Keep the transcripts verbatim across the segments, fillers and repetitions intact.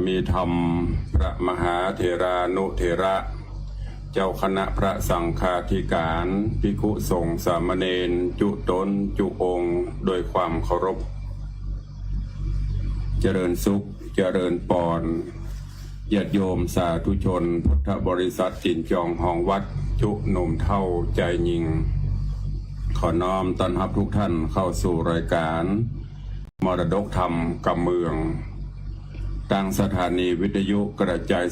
มีธรรมพระมหาเถรานุเถระ เจ้าคณะพระสังฆาธิการ ภิกขุสงฆ์สามเณร จุ๊ต๋นจุ๊องค์ โดยความเคารพ เจริญสุข เจริญปอน ญาติโยมสาธุชน พุทธบริษัท จิ่นจองฮองวัด จุ๊หนุ่มเฒ่าจายญิง ขอน้อมต้อนฮับทุกท่านเข้าสู่รายการ มรดกธรรมกำเมือง ตางสถานีวิทยุกระจาย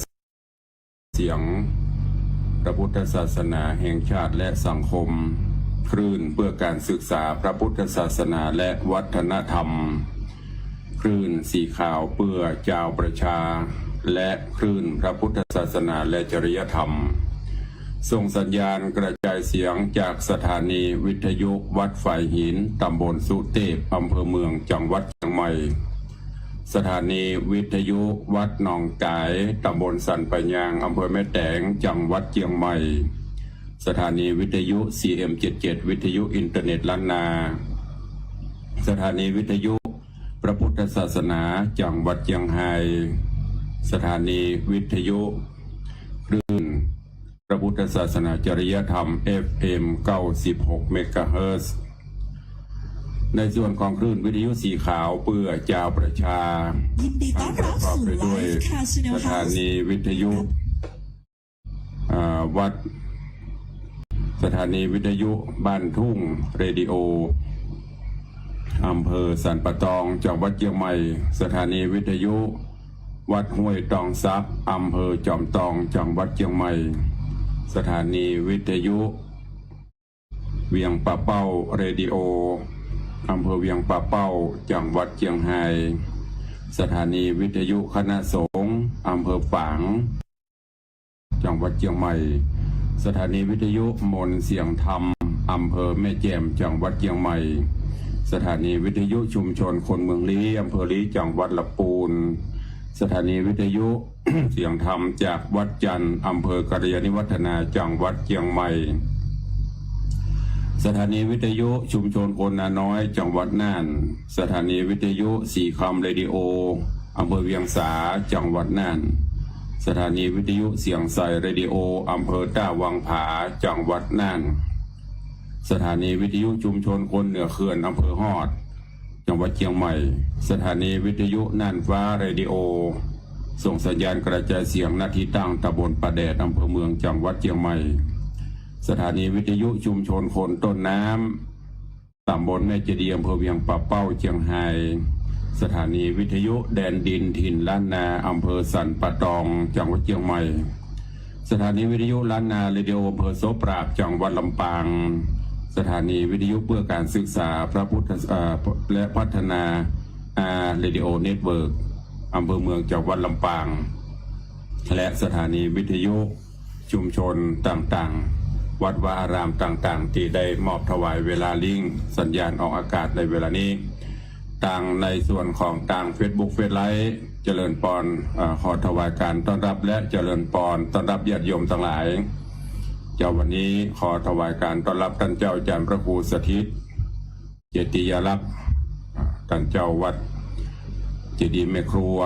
เสียงพระพุทธศาสนาแห่งชาติและสังคม คลื่นเพื่อการศึกษาพระพุทธศาสนาและวัฒนธรรม คลื่นสีขาวเปื้อจาวประชา และคลื่นพระพุทธศาสนาและจริยธรรม ส่งสัญญาณกระจายเสียงจากสถานีวิทยุวัดฝายหิน ตำบลสุเตพ อำเภอเมือง จังหวัดเจียงใหม่ สถานีวิทยุวัดหนองก๋าย ตำบลสันป่ายยาง อำเภอแม่แตง จังหวัดเจียงใหม่ สถานีวิทยุ ซีเอ็มเจ็ดเจ็ด วิทยุอินเทอร์เน็ตล้านนา สถานีวิทยุพระพุทธศาสนา จังหวัดเจียงไฮ้ สถานีวิทยุคลื่นพระพุทธศาสนาจริยธรรม เอฟเอ็ม เก้าสิบหก เมกะเฮิรตซ์ ในส่วนของคลื่นวิทยุสีขาวเปื้อจาวประชา ยินดีต้อนรับสู่ ประกอบไปด้วย ไลฟ์คาสิโนเฮาส์ สถานีวิทยุ อ่า วัด สถานีวิทยุบ้านทุ่งเรดิโอ อำเภอสันป่าตอง จังหวัดเจียงใหม่ สถานีวิทยุวัดห้วยตองซับ อำเภอจอมตอง จังหวัดเจียงใหม่ สถานีวิทยุเวียงป่าเป้าเรดิโอ อำเภอเวียงป่าเป้า จังหวัดเจียงไฮ้ สถานีวิทยุคณะสงฆ์ อำเภอฝาง จังหวัดเจียงใหม่ สถานีวิทยุมนต์เสียงธรรม อำเภอแม่แจ่ม จังหวัดเจียงใหม่ สถานีวิทยุชุมชนคนเมืองลี้ อำเภอลี้ จังหวัดลำปูน สถานีวิทยุเสียงธรรมจากวัดจันทร์ อำเภอกัลยาณิวัฒนา จังหวัดเจียงใหม่ สถานีวิทยุชุมชนคนนาน้อย จังหวัดน่าน สถานีวิทยุสีคำเรดิโอ อำเภอเวียงสา จังหวัดน่าน สถานีวิทยุเสียงใสเรดิโอ อำเภอต้าวังผา จังหวัดน่าน สถานีวิทยุชุมชนคนเหนือเขื่อน อำเภอฮอด จังหวัดเจียงใหม่ สถานีวิทยุน่านฟ้าเรดิโอ ส่งสัญญาณกระจายเสียง ณ ตี้ตั้งตำบลป่าแดด อำเภอเมือง จังหวัดเจียงใหม่ สถานีวิทยุชุมชนคนต้นน้ำ ตำบลแม่เจดีย์ อำเภอเวียงป่าเป้า เจียงไฮ้ สถานีวิทยุแดนดินถิ่นล้านนา อำเภอสันป่าตอง จังหวัดเจียงใหม่ สถานีวิทยุล้านนาเรดิโอ อำเภอโสปราบ จังหวัดลำปาง สถานีวิทยุเพื่อการศึกษาพระพุทธ เอ่อ และพัฒนา อ่า เรดิโอเน็ตเวิร์ก อำเภอเมือง จังหวัดลำปาง และสถานีวิทยุ ชุมชนต่างๆ วัดวาอารามต่างๆ ตี้ได้มอบถวายเวลาลิงก์สัญญาณออกอากาศในเวลานี้ ตางในส่วนของตางเฟซบุ๊ก เฟซไลฟ์ เจริญปอน เอ่อ ขอถวายการต้อนรับและเจริญปอนต้อนรับญาติโยมตังหลาย เจ้า วันนี้ขอถวายการต้อนรับต้านเจ้าอาจ๋ารย์พระครูสถิต เจติยาลักษณ์ อ่า ต้านเจ้าวัดเจดีย์แม่ครัว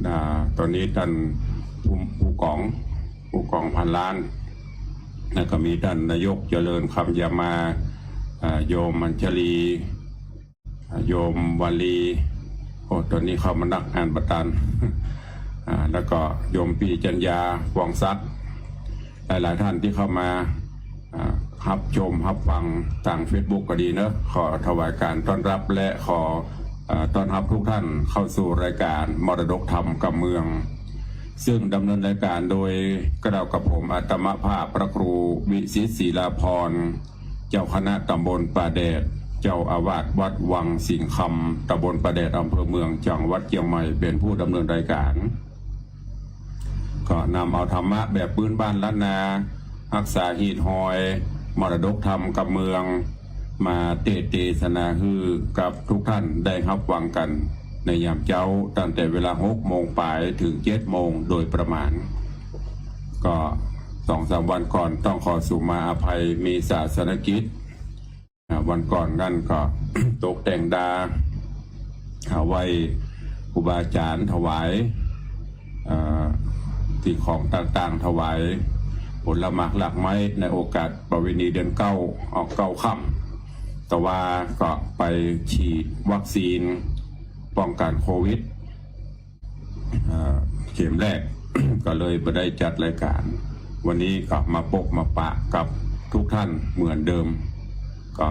อ่า ต๋อนนี้ต้านผู้ ผู้ก๋อง ผู้ก๋องพันล้าน แล้วก็มีต้านนายกเจริญคำยามา อ่า โยมมัญชลี อ่า โยมวาลี โอ้ ต๋อนนี้เข้ามานักอ่านบ่ตัน อ่า แล้วก็โยมปี๋จัญญา ฟองทรัพย์ หลายๆ ต้านตี้เข้ามา อ่า ฮับชมฮับฟังตางเฟซบุ๊กก็ดีเนาะ ขอถวายการต้อนรับและขอ เอ่อ ต้อนฮับทุกท่านเข้าสู่รายการมรดกธรรมกำเมือง ซึ่งดำเนินรายการโดยเกล้ากระผมอาตมาภาพพระครูวิสิตศิลาภรณ์ เจ้าคณะตำบลป่าแดด เจ้าอาวาสวัดวังสิงห์คำ ตำบลป่าแดด อำเภอเมือง จังหวัดเจียงใหม่ เป๋นผู้ดำเนินรายการ ก็นำเอาธรรมะแบบพื้นบ้านล้านนา ฮักษาฮีตฮอย มรดกธรรมกำเมือง มาเตสน์เตสนาหื้อกับทุกท่านได้ฮับฟังกั๋น ในยามเจ๊าตั้งแต่เวลาหกโมงป๋ายเถิงเจ็ดโมงโดยประมาณ ก็สองสามวันก่อนต้องขอสุมาอภัย มีศาสนกิจ อ่า วันก่อนนั้นก็ ตกแต่งดา อ่า ไหว้ครูบาอาจ๋ารย์ถวาย เอ่อ สิ่งของต่างๆ ถวายผลหมากรากไม้ในโอกาสประเวณีเดือนเก้าออกเก้าค่ำ แต่ว่าก็ไปฉีดวัคซีนป้องกันโควิด เอ่อ เข็มแรก ก็เลยบ่ได้จัดรายการ วันนี้ก็มาปะมาปะกับทุกท่านเหมือนเดิม ก็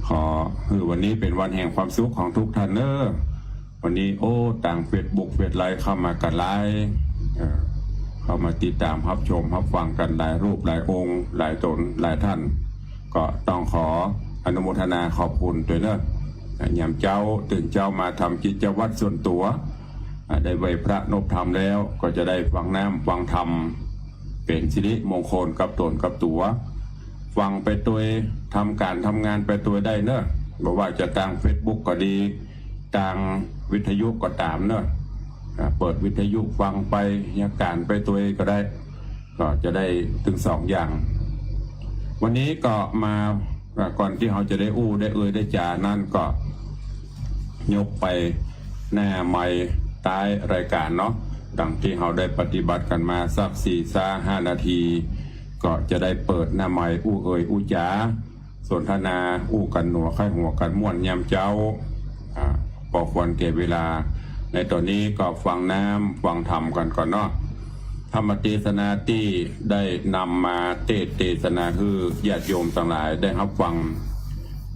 ขอหื้อวันนี้เป๋นวันแห่งความสุขของทุกท่านเน้อ วันนี้ โอ้ ตางเฟซบุ๊ก เฟซไลน์เข้ามากั๋นหลาย เอ่อ เข้ามาติดต๋ามฮับชมฮับฟังกั๋นหลายรูปหลายองค์หลายต๋นหลายท่าน ก็ต้องขออนุโมทนาขอบคุณตวยเน้อ ยามเจ๊าตื่นเจ๊ามาทำกิจวัตรส่วนตั๋ว อ่า ได้ไหว้พระนบธรรมแล้ว ก็จะได้ฟังน้ำฟังธรรม เป๋นสิริมงคลกับต๋นกับตั๋ว ฟังไปตวย ทำก๋านทำงานไปตวยได้เน้อ บ่ว่าจะตางเฟซบุ๊กก็ดี ตางวิทยุก็ต๋ามเน้อ อ่า เปิดวิทยุฟังไป เฮียก๋านไปตวยก็ได้ ก็จะได้ตึงสองอย่าง วันนี้ก็มา อ่า ก่อนตี้เฮาจะได้อู้ได้เอ่ยได้จ๋านั้นก็ ยกไปหน้าไมค์ต๊ายรายก๋านเนาะ ดังตี้เฮาได้ปฏิบัติกั๋นมาสักสี่ซาห้านาที ก็จะได้เปิดหน้าไมค์อู้เอ่ยอู้จ๋า สนทนาอู้กั๋นหนัวใค่หัวกั๋นม่วนยามเจ๊า อ่า ปอควรแก่เวลา ในต๋อนนี้ก็ฟังน้ำฟังธรรมกั๋นก่อนเนาะ ธรรมเตสนาตี้ได้นำมาเตสน์เตสนาหื้อญาติโยมตังหลายได้ฮับฟัง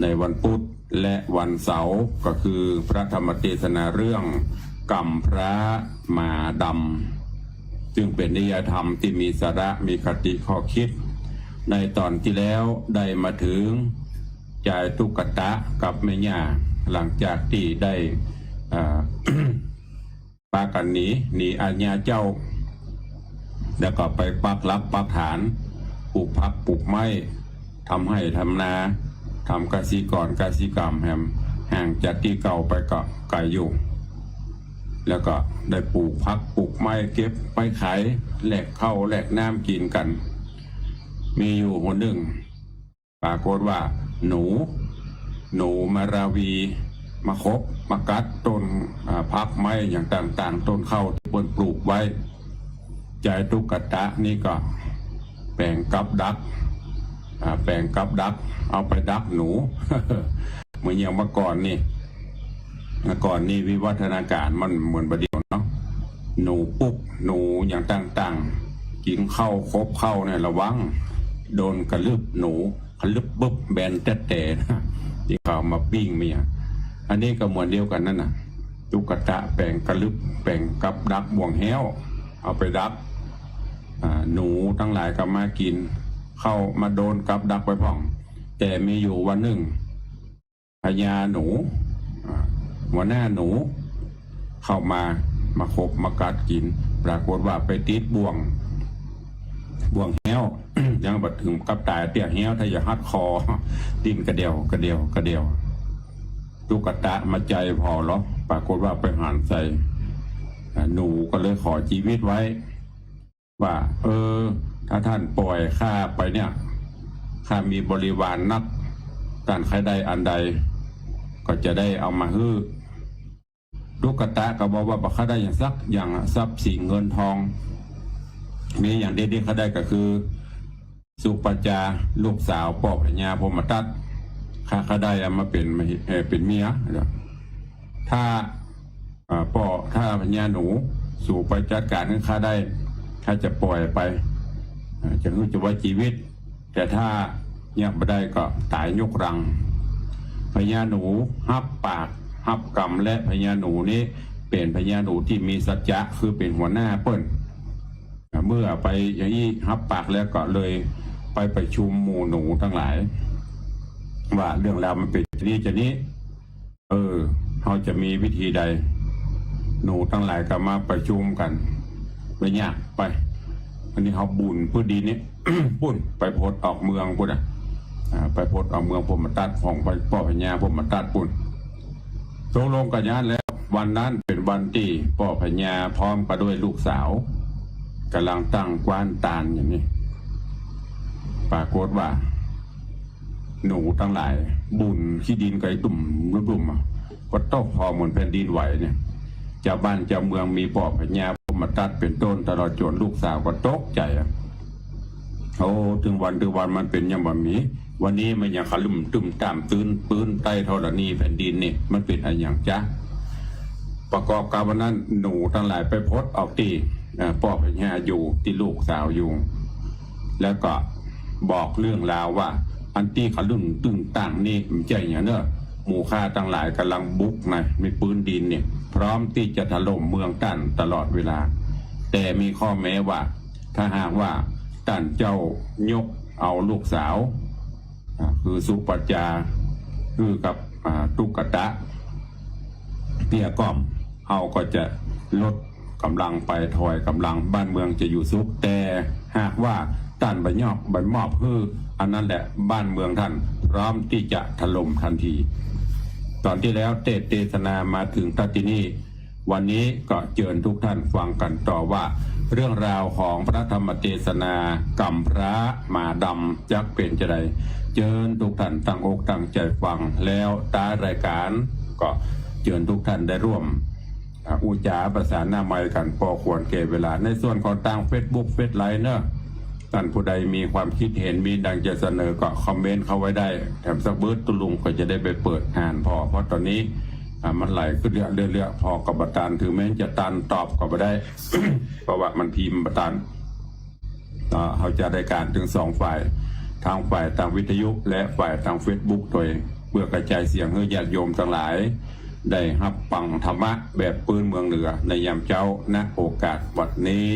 ในวันปุ๊ดและวันเสาร์ ก็คือพระธรรมเตสนาเรื่องกำพร้าหมาดำ ซึ่งเป๋นนิยายธรรมตี้มีสาระมีคติข้อคิด ในต๋อนตี้แล้วได้มาเถิงจายตุ๊กตะกับแม่ย่า หลังจากตี้ได้ เอ่อ ปากั๋นหนี หนีอาญาเจ้า แล้วก็ไปปักหลักปักฐาน ปลูกผักปลูกไม้ ทำไฮ่ทำนา ทำกสิกรกสิกรรมแหม ห่างจากตี้เก่าไปก็ไก๋อยู่ แล้วก็ได้ปลูกผักปลูกไม้ เก็บไปขาย แลกข้าวแลกน้ำกิ๋นกั๋น มีอยู่หนนึ่ง ปรากฏว่าหนู หนูมาราวี มาขบมากัดต้น อ่า ผักไม้อย่างต่างๆ ต้นข้าวตี้เปิ้นปลูกไว้ จายตุ๊กตะนี่ก็แป๋งกับดัก อ่า แป๋งกับดัก เอาไปดักหนู เหมือนอย่างเมื่อก่อนนี่ เมื่อก่อนนี่วิวัฒนาการมันเหมือนบ่าเดี่ยวเนาะ หนูปุ๊ก หนูอย่างต่างๆ กิ๋นข้าวขบข้าวเนี่ยระวัง โดนกระลึบหนู กระลึบปุ๊บแบนแต๊ๆ นะ ตี้เขาเอามาปิ้งมาอะ อันนี้ก็เหมือนเดียวกั๋นนั่นน่ะ ตุ๊กตะแป๋งกระลึบ แป๋งกับดักบ่วงแฮ้ว เอาไปดัก อ่า หนูตังหลายก็มากิ๋น เข้ามาโดนกับดักไปพ่อง แต่มีอยู่วันนึ่ง พญาหนู อ่า หัวหน้าหนู เข้ามา มาขบมากัดกิ๋น ปรากฏว่าไปติดบ่วง บ่วงแฮ้ว ยังบ่เถิงกับต๋ายเตื้อ แฮ้วถ้าจะฮัดคอ ดิ้นกระเดี่ยว กระเดี่ยว กระเดี่ยว ตุ๊กตะมาใจ๋ผ่อลอ ปรากฏว่าไปหันใส่ อ่า หนูก็เลยขอจีวิตไว้ ว่า เออ ถ้าต้านป่อยข้าไปเนี่ย ข้ามีบริวารนัก ต้านใค่ได้อันใด ก็จะได้เอามาหื้อ ตุ๊กตะก็บอกว่า บ่ข้าได้อย่างสักอย่างอะ ทรัพย์สินเงินทอง มีอย่างเดียวตี้ข้าได้ก็คือ สุปัจจา ลูกสาวป้อพญาพรหมทัต ข้า ข้าได้เอามาเป๋น เอ่อ เป๋นเมีย ถ้า อ่า ป้อ ถ้าพญาหนู สูไปจัดก๋านหื้อข้าได้ ข้าจะป่อยไป อ่า จะหื้อจะไว้จีวิต แต่ถ้าเยียะบ่ได้ก็ต๋ายยกรัง พญาหนูฮับปากฮับกำ และพญาหนูนี้เป๋นพญาหนูตี้มีสัจจะ คือเป๋นหัวหน้าเปิ้น อ่า เมื่อไปอย่างอี้ฮับปากแล้วก็เลยไปประชุมหมู่หนูตังหลาย ว่าเรื่องราวมันเป๋นจะนี้จะนี้ เออ เฮาจะมีวิธีใด หนูตังหลายก็มาประชุมกั๋น บ่ยากไป อันนี้เฮาบุญปื๊ดดีนี่ ปุ้น ไปพดออกเมืองปุ้นน่ะ อ่า ไปพดออกเมืองพรหมทัต ของป้อพญาพรหมทัตปุ้น ตกลงกั๋นอย่างนั้นแล้ว วันนั้นเป๋นวันตี้ป้อพญาพร้อมกั๋นด้วยลูกสาว ก่ำลังตั้งกว้านตานอยู่นี่ ปรากฏว่า หนูตังหลาย บุ๋นขี้ดินไกลตุ่มลุ่มๆ อะ ก็ตกผ่อเหมือนแผ่นดินไหวเนี่ย จาวบ้านจาวเมืองมีป้อพญาพร มาตัดเป๋นต้น ตลอดจ๋นลูกสาวก็ตกใจ๋อะ โอ้ เถิงวัน เถิงวันมันเป๋นอย่างบ่าหมี วันนี้มันยังขะลึ่มตึ้มต้ามตื้นปื๊นใต้ธรณีแผ่นดินนี่ มันเป๋นอะหยังจ๊ะ ประกอบกับวันนั้นหนูตังหลายไปพดเอาตี้ เอ่อ ป้อพญาอยู่ตี้ลูกสาวอยู่ แล้วก็บอกเรื่องราวว่า อันตี้ขะลึ่มตึ้งต้ามนี่มันใจ้หยังเน่อ หมู่ข้าตังหลายก่ำลังบุกใน ในปื๊นดินนี่ พร้อมตี้จะถล่มเมืองต้านตลอดเวลา แต่มีข้อแม้ว่า ถ้าหากว่าต้านเจ้ายกเอาลูกสาว อ่า คือสุปัจจา คือกับ อ่า ตุ๊กตะ เกลี้ยกล่อม เฮาก็จะลดก๋ำลังไป ถอยก๋ำลัง บ้านเมืองจะอยู่สุข แต่หากว่าต้านบ่ยอม บ่มอบหื้อ อันนั้นแหละบ้านเมืองต้านพร้อมตี้จะถล่มตันที ต๋อนตี้แล้วเตสน์เตสนามาเถิงตั๊ดตี้นี่ วันนี้ก็เจิญทุกท่านฟังกั๋นต่อว่า เรื่องราวของพระธรรมเตสนากำพร้าหมาดำจักเป๋นจาใด เจิญทุกท่านตั้งอกตั้งใจ๋ฟัง แล้วต๊ายรายก๋านก็เจิญทุกท่านได้ร่วม อ่า อู้จ๋าประสานหน้าไมค์กั๋น ปอควรแก่เวลา ในส่วนของตางเฟซบุ๊ก เฟซไลน์เน่อ ต้านผู้ใดมีความคิดเห็น มีดังจะเสนอก็คอมเมนต์เข้าไว้ได้ แถมสักเปิ๊ดตุ๊ลุงก็จะได้ไปเปิดอ่านผ่อ เพราะต๋อนนี้ อ่า มันไหลขึ้นเรื่อยๆ ผ่อก็บ่ตัน เถิงแม้จะตันตอบก็บ่ได้ เพราะว่ามันพิมพ์บ่ตัน อ่า เฮาจะได้ก๋านเถิงสองฝ่าย ทั้งฝ่ายตางวิทยุและฝ่ายตางเฟซบุ๊ก โดยเปื้อกระจายเสียงหื้อญาติโยมตังหลาย ได้ฮับฟังธรรมะแบบปื๊นเมืองเหนือในยามเจ๊า ณ โอกาสวันนี้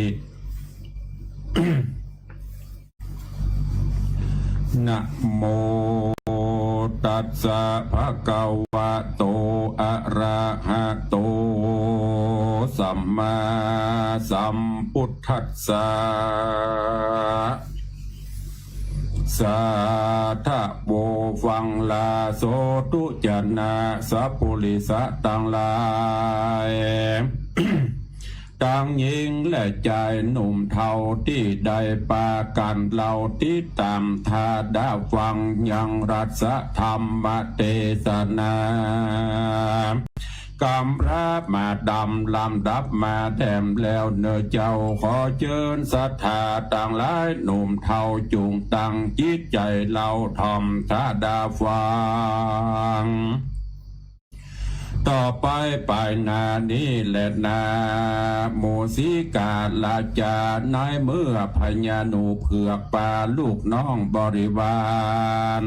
นะโมตัสสะ ภะคะวะโต อะระหะโต สัมมาสัมพุทธัสสะ สาธุ ฟังลาโสธุ จะนาสัพปุริสะตังหลาย ตังญิงและจายหนุ่มเฒ่าตี้ได้ปากั๋นเล่า ติดต๋ามถาดาฟังยังรัสธรรมเตสนากำพร้าหมาดำลำดับมาแถมแล้วเน่อเจ้า ขอเจิญศรัทธาตังหลายหนุ่มเฒ่าจุ่งตั้งจิตใจ๋เล่าถ่อมถาดาฟัง ต่อไปไปหน้านี้แลนา หมู่สีกาลาจา ในเมื่อพญาหนูเผือกปาลูกน้องบริวาร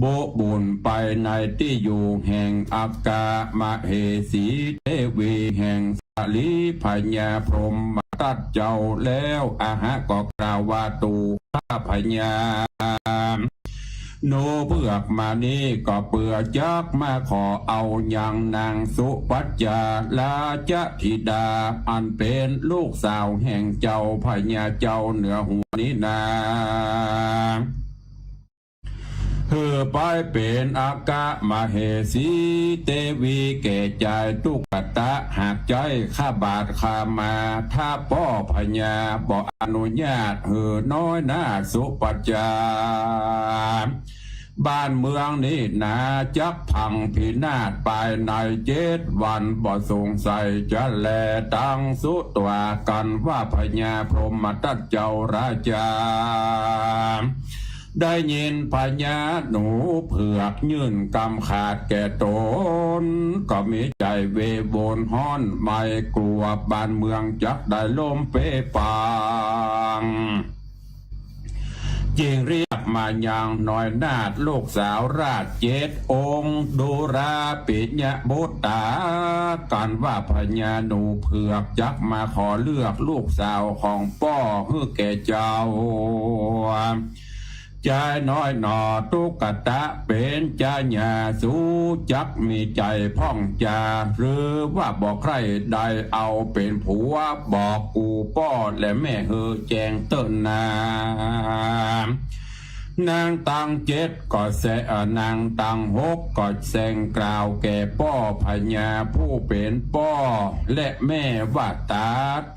บุบุญไปในตี้อยู่แห่งอัคคมเหสีเทวีแห่งสาลีพญาพรหมทัตเจ้าแล้ว อะหะก็กล่าวว่า ตู่ข้าพญา หนูเผือกมานี้ก็เปื้อจักมาขอเอายังนางสุปัจจาราชธิดา อันเป๋นลูกสาวแห่งเจ้าพญาเจ้าเหนือหัวนี้นา หื้อไปเป๋นอัคคมเหสีเทวีแก่จายตุ๊กตะ หากใจ๊ข้าบาทข้ามา ถ้าป้อพญาบ่อนุญาตหื้อน้อยนาถสุปัจจา บ้านเมืองนี้นาจักพังพินาศภายในเจ็ดวัน บ่สงสัยจะแลตังสุตวากั๋นว่าพญาพรหมทัตเจ้าราชา ได้ยินพญาหนูเผือกยื่นกำขาดแก่ต๋น ก็มีใจ๋เววนฮ้อนไหม้กลัวบ้านเมืองจักได้ล่มเป๊ปัง จึงเรียกมายังน้อยนาถลูกสาวราชเจ็ดองค์ ดูราปิยบุตตากั๋นว่าพญาหนูเผือกจักมาขอเลือกลูกสาวของป้อหื้อแก่เจ้า จายน้อยหน่อตุ๊กตะเป๋นจายา สูจักมีใจ๋พ่องจา หรือว่าบ่ใคร่ได้เอาเป๋นผัว บอกกูป้อและแม่หื้อแจ้งเต๊อะนา นางตังเจ็ดก็แซ เอ่อ นางตังหกก็แจ้งกล่าวแก่ป้อพญาผู้เป๋นป้อและแม่ว่า ตา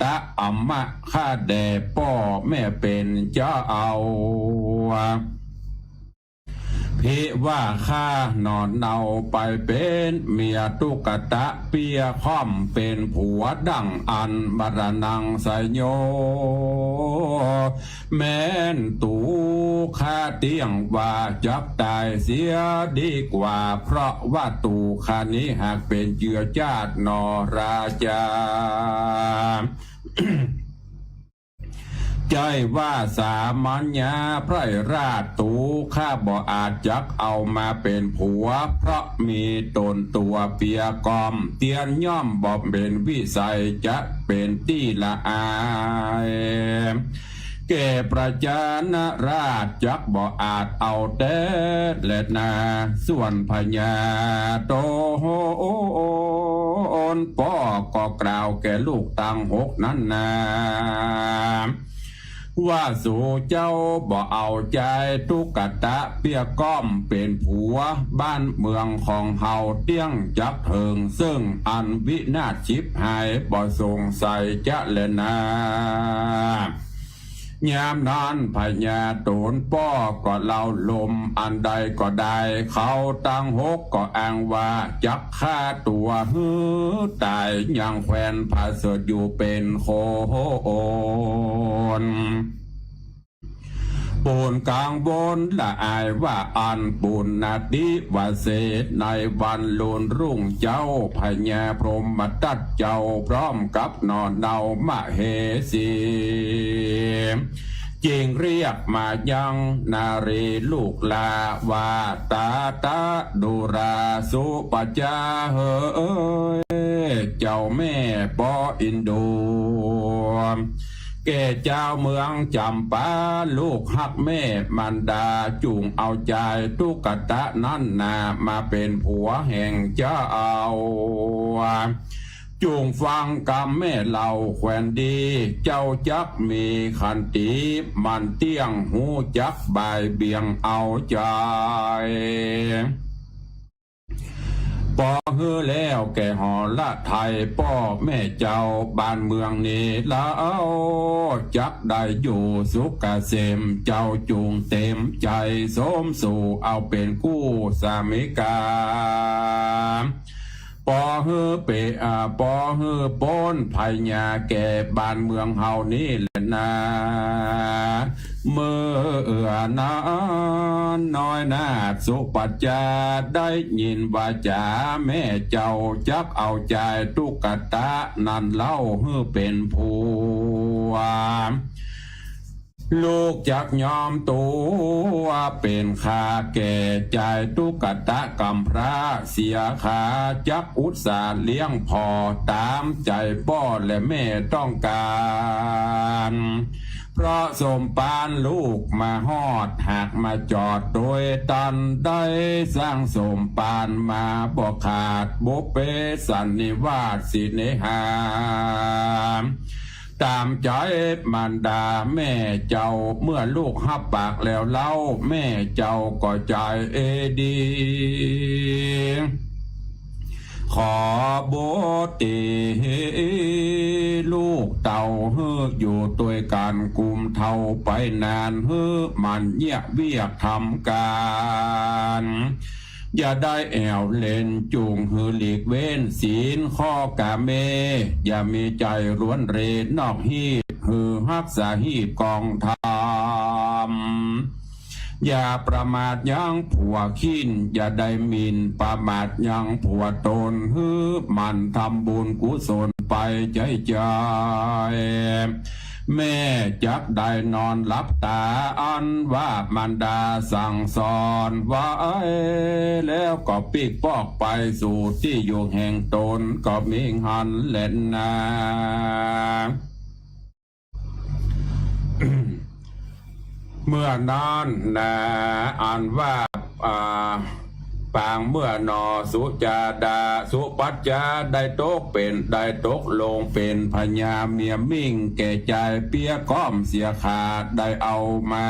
ตะอมะ ข้าแด่ป้อแม่เป๋นเจ้า เ ภิวาคาหนอนเนาไปเป๋นเมียตุ๊กตะเปี้ยค่อมเป๋นผัวดั่งอั้น มะระหัง ไสโย แม้นตั๋วข้าเตี้ยงว่าจักต๋ายเสียดีกว่า เพราะว่าตั๋วข้านี้หากเป๋นเจือจ้าดหนอราจา ใจ้ว่าสามัญญาไพร่ราช ตั๋วข้าบ่อาจจักเอามาเป๋นผัว เพราะมีต๋นตั๋วเปียก่อม เตียนย่อมบ่เป๋นวิสัยจะเป๋นตี้ละอาย แก่พระจานะราชจักบ่อาจเอาแต๊แลนา ส่วนพญาโตนป้อก็กล่าวแก่ลูกตังหกนั้นนา ว่าสูเจ้าบ่เอาจายตุ๊กตะเปี้ยก้อมเป๋นผัว บ้านเมืองของเฮาเตี้ยงจักเถิงเซิ่งอันวินาศฉิบหาย บ่สงสัยจะแลนา ยามนั้นพญาโตนป้อก็เล่าลม อันใดก็ได้ เขาตังหกก็อ้างว่าจักฆ่าตั๋วหื้อต๋าย ยังแควนผาเสริฐอยู่เป๋นคน ปูนกังวลละอายว่าอั้น ปุณณติวเสสในวันลุนรุ่งเจ้า พญาพรหมทัตเจ้าพร้อมกับหนอนเนามเหสี จึงเรียกมายังนารีลูกหล้าว่า ตาตะดูราสุปัจจาเหย เจ้าแม่ป้ออินดู แก่จาวเมืองจ๋ำปา ลูกฮักแม่มารดา จุ่งเอาจายตุ๊กตะนั้นนา มาเป๋นผัวแห่งเจ้า จุ่งฟังกำแม่เล่าแควนดี เจ้าจักมีขันติหมั่นเตี้ยง ฮู้จักบ่ายเบี่ยงเอาจาย ปอหื้อแล้วแก่หรไทยป้อแม่เจ้า บ้านเมืองนี้ลาวจักได้อยู่สุขเกษม เจ้าจุ่งเต๋มใจ๋สมสู่ เอาเป๋นกู้สามิกา ปอหื้อเป๋น อ่า ปอหื้อป๊นภัยยาแก่บ้านเมืองเฮานี้แลนา เมื่อนั้นน้อยนาถสุปัจจาได้ยินวาจ๋าแม่เจ้า จักเอาจายตุ๊กตะนั้นเล่าหื้อเป๋นผัว ลูกจักยอมตั๋วเป๋นข้าแก่จายตุ๊กตะก๋ำพร้าเสียข้า จักอุตส่าห์เลี้ยงผ่อต๋ามใจ๋ป้อและแม่ต้องก๋าน เพราะสมภารลูกมาฮอด หากมาจอดโตยตัน ได้สร้างสมภารมาบ่ขาด บุพเพสันนิวาสสิเนหา ต๋ามใจ๋มารดาแม่เจ้า เมื่อลูกฮับปากแล้วเล่า แม่เจ้าก็ใจ๋ดี ขอบุตรีลูกเต้าหื้ออยู่ตวยกั๋นกุมเฒ่าไปนาน หื้อหมั่นเยียะเวียกทำก๋าน อย่าได้แอ่วเล่น จุ่งหื้อหลีกเว้นศีลข้อกาเม อย่ามีใจ๋หรวนเหร่นอกฮีต หื้อฮักษาฮีตกองธรรม อย่าประมาทยังผัวขิ้น อย่าได้หมิ่นประมาทยังผัวต๋น หื้อหมั่นทำบุญกุศลไปใจ๊ๆ แม่จักได้นอนหลับต๋า อันว่ามารดาสั่งสอนไว้ แล้วก็ปิ๊กป๊อกไปสู่ตี้อยู่แห่งต๋น ก็มีหั้นแลนา เมื่อนั้นนา อันว่า อ่า ปางเมื่อหนอ สุจาดา สุปัจจาได้ตกเป๋น ได้ตกลงเป๋นพญาเมียมิ่งแก่จายเปียก้อมเสียข้า ได้เอามา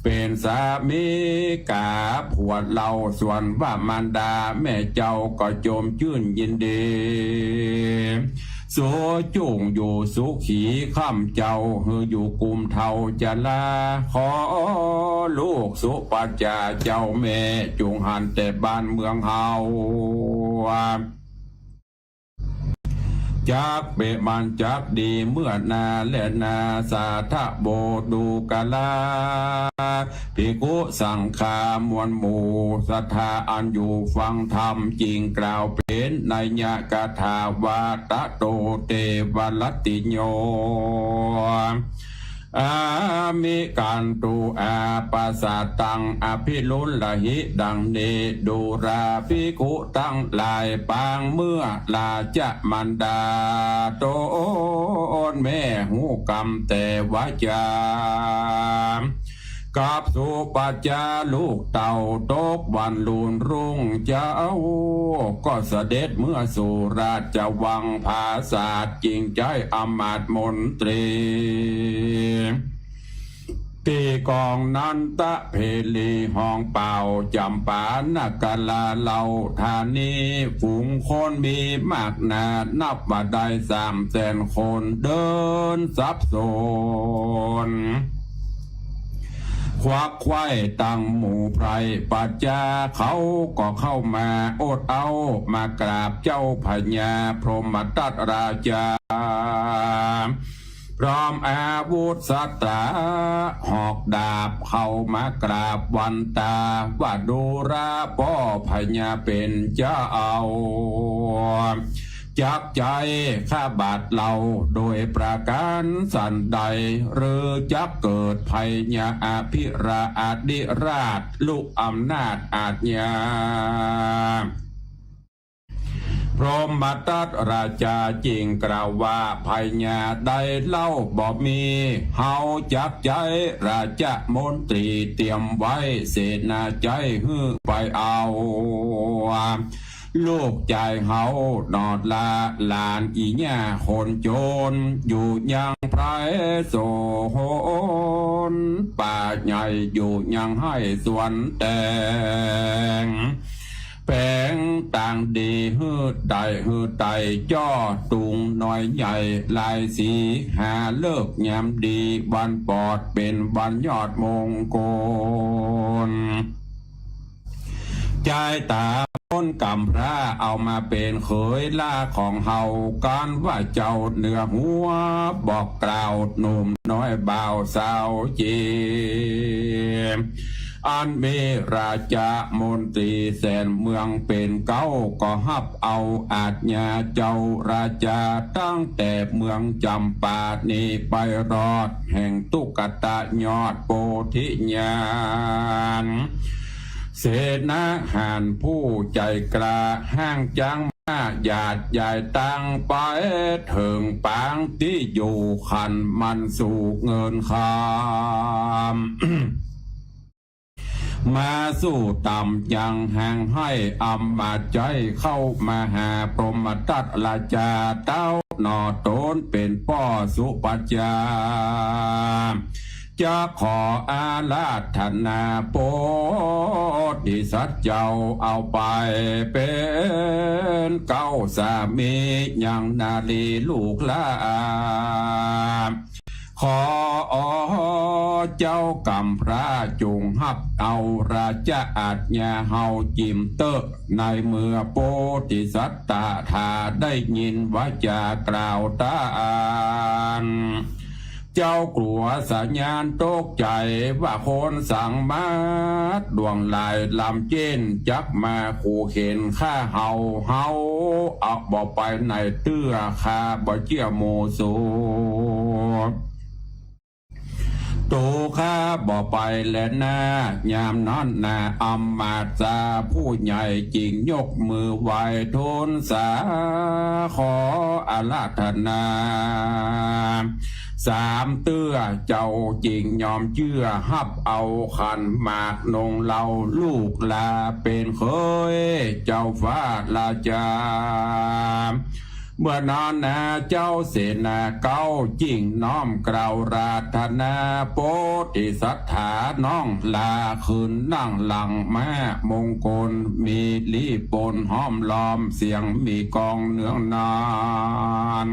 เป๋นสามิก๋าผัวเล่า ส่วนว่ามารดาแม่เจ้าก็จมจื้นยินดี สุจุ่งอยู่สุขี ข้ำเจ้าหื้ออยู่กุมเฒ่าจรา ขอลูกสุปัจจาเจ้าแม่ จุ่งหันแต่บ้านเมืองเฮา จักเป๋นมันจักดีเมื่อนาแลนา สาธะโบดูกรา ภิกขุสังฆามวลหมู่ศรัทธาอันอยู่ฟังธรรม จึ่งกล่าวเป๋นนัยยะคาถาว่า ตะโต เตวะรัตติโย อามิคันตุ อาปาสาตัง อภิรุณหิ ดังนี้ ดูราภิกขุตังหลาย ปางเมื่อราชมารดา ตนแม่ฮู้กำแต่วาจา กับสุปัจจาลูกเต้า ตกวันลุนรุ่งเจ๊า ก็เสด็จเมื่อสู่ราชวังผาสาท จึ่งใจ๊อำมาตย์มนตรี ตี้กองนันทะเผลี ฮองเป่าจ๋ำปานกรา เหล่าธานี ฝูงคนมีมากหนา นับว่าได้สามแสนคน เดินสับสน ควักไขว้ตังหมู่ไพร่ปัจจา เขาก็เข้ามาโอดเอา มากราบเจ้าพญาพรหมทัตราชา พร้อมอาวุธสตราหอกดาบ เข้ามากราบวันตา ว่าดูราป้อพญาเป๋นเจ้า จักใจ๊ข้าบาทเฮาโดยประก๋านสันใด หรือจักเกิดภัยยาอภิราชอธิราช ลุกอำนาจอาชญา พรหมทัตราชาจึ่งกล่าวว่า ภัยยาใดเล่าบ่มี เฮาจักใจ๊ราชมนตรีเตรียมไว้ เสนาใจ๊หื้อไปเอา ลูกจายเฮาหนอดละหลานอี่ย่าคนจน อยู่ยังไพรสนป่าใหญ่ อยู่ยังไฮ่สวนแตง แป๋งตางดีหื้อไต่ หื้อไต่จ้อตุงน้อยใหญ่หลายสี หาฤกษ์ยามดีวันปอดเป๋นวันยอดมงคล จายต๋าคนกำพร้าเอามาเป๋นเขยหล้าของเฮา กั๋นว่าเจ้าเหนือหัว บอกกล่าวหนุ่มน้อยบ่าวสาวเจ อันมีราชมนตรีแสนเมืองเป๋นเก๊า ก็ฮับเอาอาชญาเจ้าราชา ตั้งแต่เมืองจ๋ำปานี้ไปรอดแห่งตุ๊กตะยอดโพธิญาณ เสนาหารผู้ใจ๋กล้า ฮ้างจ๊างม้าหยาดยายตัง ไปเถิงปางตี้อยู่ขันมันสู่เงินคำ มาสู่ต๋ามยังแห่งไห้อำมาตย์ใจ๊เข้ามาหาพรหมทัตราชาเต้าหนอ ตนเป๋นป้อสุปัจจา จะขออาราธนาโพธิสัตว์เจ้าเอาไปเป๋นเก๊าสามียังนารีลูกหล้าน ขอเจ้ากำพร้าจุ่งฮับเอาราชอาชญาเฮาจิ่มเต๊อะ ในเมื่อโพธิสัตว์ตถาได้ยินวาจากล่าวต้าน เจ้ากลัวสะหยานตกใจ๋ว่าคนสังมาดหลวงหลายลำเจ้นจักมาขู่เข็นฆ่าเฮา เฮาเอาบ่ไปไหนเตื้อ ข้าบ่เจื้อหมู่สู ตั๋วข้าบ่ไปแลนา ยามนั้นนาอำมาตย์จาผู้ใหญ่จึ่งยกมือไหว้ทูลสา ขออาราธนา สามเตื้อเจ้าจึ่งยอมเจื้อฮับเอาขันหมากนงเหล้าลูกหล้าเป๋นเขยเจ้าฟ้าราชา เมื่อนั้นนาเจ้าเสนาเก๊าจึ่งน้อมกล่าวราธนา โปรดศรัทธาน้องหล้าขึ้นนั่งหลังม้ามงคล มีลีปนห้อมล้อมเสียงมีกลองเนืองนาน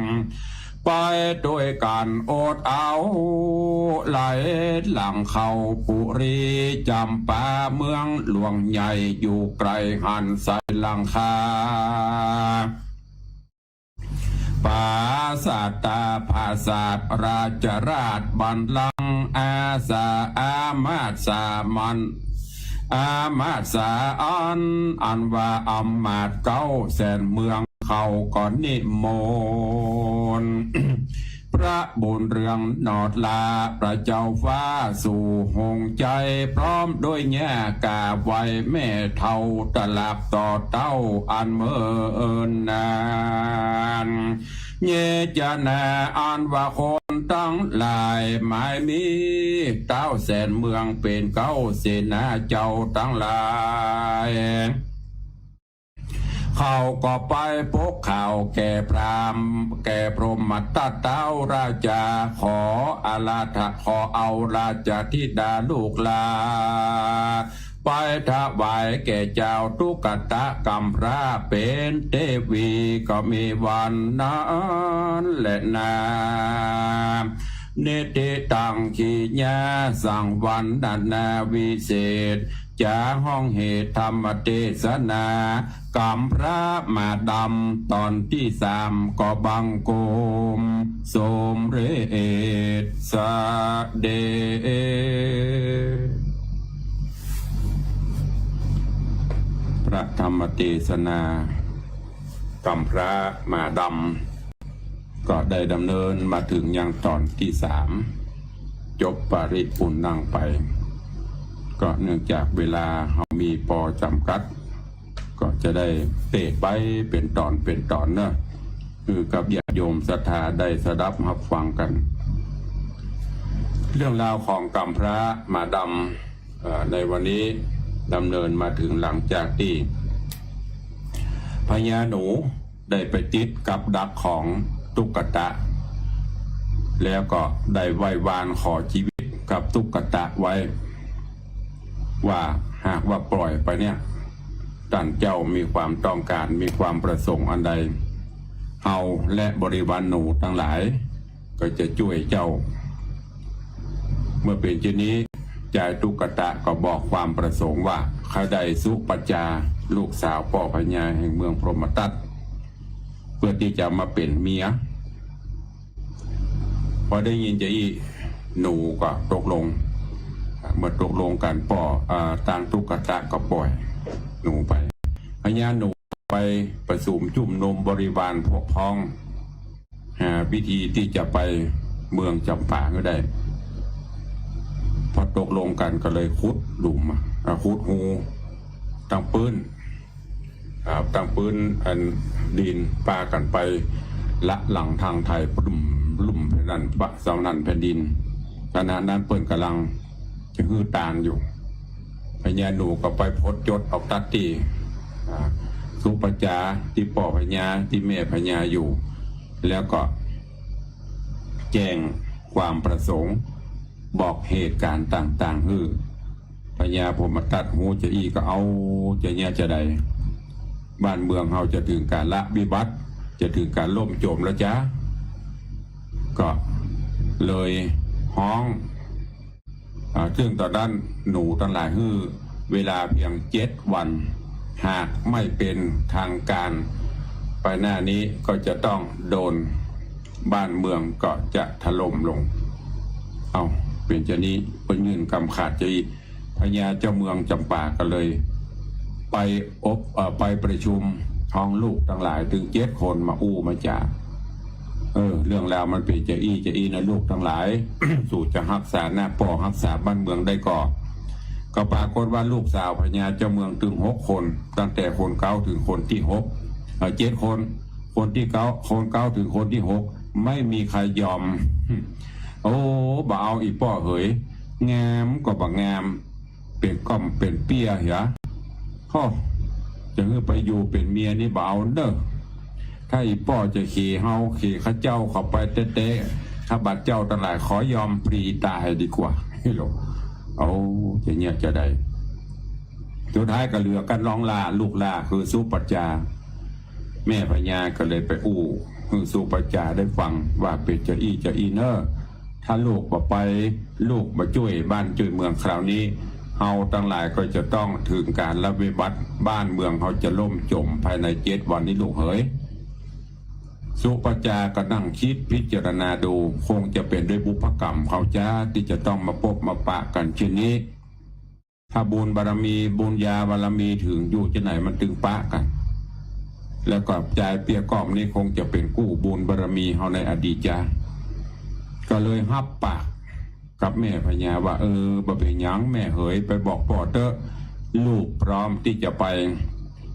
ไปโดยก๋านโอดเอาไหลหลังเข้าปุรีจ๋ำปา เมืองหลวงใหญ่อยู่ไก๋หันใสหลังคา ปราสาทตาผาสาทราชราชบัลลังก์ อาสาอามาตย์สามัญ อามาตย์สาอัน อันว่าอำมาตย์เก๊าแสนเมือง เขาก็นิมนต์ พระบุญเรืองหนอดลา พระเจ้าฟ้าสู่หงส์ใจ๋ พร้อมด้วยย่ากาไหว้แม่เฒ่า ตลับต่อเต้าอันเมินนาน เยจนาอันว่าคนตังหลายหมายมี เต๊าแสนเมืองเป๋นเก๊าเสนาเจ้าตังหลาย เขาก็ไปปกข่าวแก่พราหมณ์ แก่พรหมทัตเต๊าราชา ขออาราธ ขอเอาราชธิดาลูกหล้า ไปถวายแก่เจ้าตุ๊กตะกำพร้าเป๋นเตวี ก็มีวันนั้นแหละนา นิทธิตัง กิริยาสังวรรณนาวิเศษ จาฮ้องเหตุธรรมเตสนา กำพร้าหมาดำต๋อนตี้สาม ก็บังคมสมเร็จสะเด็จ พระธรรมเตสนา กำพร้าหมาดำ ก็ได้ดำเนินมาเถิงยังต๋อนตี้สาม จบปริตรปุณณังไป ก็เนื่องจากเวลาเฮามีปอจ๋ำกัด ก็จะได้เตะไปเป๋นต๋อนเป๋นต๋อนเนาะ คือกับญาติโยมศรัทธาได้สดับฮับฟังกั๋น เรื่องราวของกำพร้าหมาดำ เอ่อ ในวันนี้ดำเนินมาเถิงหลังจากตี้พญาหนูได้ไปติดกับดักของตุ๊กตะ แล้วก็ได้ไหว้วานขอจีวิตกับตุ๊กตะไว้ ว่าหากว่าปล่อยไปเนี่ย ต้านเจ้ามีความต้องก๋าน มีความประสงค์อันใด เฮาและบริวารหนูตังหลาย ก็จะจ้วยเจ้า เมื่อเป๋นเจ้านี้ จายตุ๊กตะก็บอกความประสงค์ว่า ใค่ได้สุปัจจา ลูกสาวป้อพญาแห่งเมืองพรหมทัต เปื้อตี้จะมาเป๋นเมีย พอได้ยินจาอี้ หนูก็ตกลง เมื่อตกลงกั๋นป้อ อ่า ตางตุ๊กตะก็ปล่อยหนูไป พญาหนูไปประสุมจุมนุมบริวารพวกพ้อง หาวิธีตี้จะไปเมืองจ๋ำปาหื้อได้ พอตกลงกั๋นก็เลยขุดหลุม อ่า ขุดฮูตังปื๊น อ่า ตังปื๊นอันดิน ปากั๋นไปละหลังทางไถ่ ปลุ่มลุ่มแผ่นนั้น ปะสองนั้นแผ่นดิน ขณะนั้นเปิ้นก่ำลังจะหื้อตานอยู่ พญาหนูก็ไปพดจดออกตั๊ดตี้ อ่า สุปัจจา ตี้ป้อพญา ตี้แม่พญาอยู่ แล้วก็แจ้งความประสงค์ บอกเหตุก๋ารณ์ต่างๆ หื้อพญาพรหมทัตฮู้จาอี้ก็เอาจาเยียะจาใด บ้านเมืองเฮาจะเถิงก๋านละวิบัติ จะเถิงก๋านล่มจมแล้วจ๊ะ ก็เลยฮ้อง อ่า ซึ่งต๋อนนั้นหนูตังหลายหื้อเวลาเพียงเจ็ดวัน หากไม่เป็นทางการไปหน้านี้ก็จะต้องโดน บ้านเมืองก็จะถล่มลง เอ้า เป๋นจานี้ เปิ้นยื่นกำขาดจาอี้ พญาเจ้าเมืองจ๋ำปาก็เลย ไปอบ เอ่อ ไปประชุมฮ้องลูกตังหลายเถิงเจ็ดคนมาอู้มาจ๋า เออ เรื่องราวมันเป๋นจาอี้จาอี้นะลูกตังหลาย สูจะฮักษาหน้าป้อฮักษาบ้านเมืองได้ก่อ ก็ปรากฏว่าลูกสาวพญาเจ้าเมืองเถิงหกคน ตั้งแต่คนเก๊าเถิงคนตี้หก เอ่อ เจ็ดคน คนตี้เก๊า คนเก๊าเถิงคนตี้หก ไม่มีใครยอม โอ้ บ่เอาอีป้อเหย งามก็บ่งาม เป๋นก้อมเป๋นเปี้ยเหีย ฮ้อ จะหื้อไปอยู่เป๋นเมียนี่บ่เอาเน่อ ถ้าอีป้อจะเขเฮาเขข้าเจ้าเข้าไปแต๊ๆ ข้าพเจ้าตังหลายขอยอมปลีต๋ายดีกว่า เอ้า จะเยียะจาใด สุดท้ายก็เหลือกั๋นน้องหล้า ลูกหล้าคือสุปัจจา แม่พญาก็เลยไปอู้หื้อสุปัจจาได้ฟังว่า เป๋นจาอี้จาอี้เน่อ ถ้าลูกบ่ไป ลูกบ่จ้วยบ้านจ้วยเมืองคราวนี้ เฮาตังหลายก็จะต้องเถิงก๋านละวิบัติ บ้านเมืองเฮาจะล่มจ๋มภายในเจ็ดวันนี้ลูกเหย สุปัจจาก็นั่งกึ๊ดพิจารณาดู คงจะเป๋นด้วยบุพกรรมเฮาจ๊ะ ตี้จะต้องมาปบมาปะกั๋นเช่นนี้ ถ้าบุญบารมี บุญญาบารมีเถิงอยู่จะไหนมันตึงปะกั๋น แล้วก็จายเปี้ยก้อมนี้คงจะเป๋นกู้บุญบารมีเฮาในอดีตจ๊ะ ก็เลยฮับปากกับแม่พญาว่า เออ บ่เป๋นหยังแม่เหย ไปบอกป้อเต๊อะ ลูกพร้อมตี้จะไป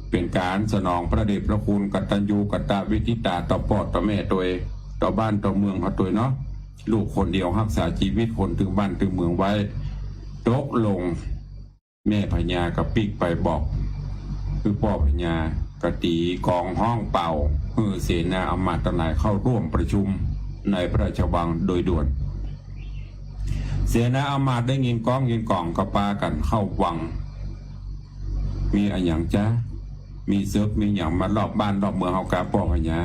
เป๋นก๋านสนองพระเดชพระคุณ กตัญญูกตเวทิตา ต่อป้อต่อแม่ตวย ต่อบ้านต่อเมืองเฮาตวยเนาะ ลูกคนเดียวฮักษาจีวิตคนตึงบ้านตึงเมืองไว้ ตกลง แม่พญาก็ปิ๊กไปบอก คือป้อพญาก็ตี๋กลองฮ้องเป่า หื้อเสนาอำมาตย์ตังหลายเข้าร่วมประชุมในพระราชวังโดยด่วน เสนาอำมาตย์ได้ยินกลองยินก๋องก็ปากั๋นเข้าวัง มีอะหยังจ๊ะ มีเสิกมีหยังมารอบบ้านรอบเมืองเฮากาป้อพญา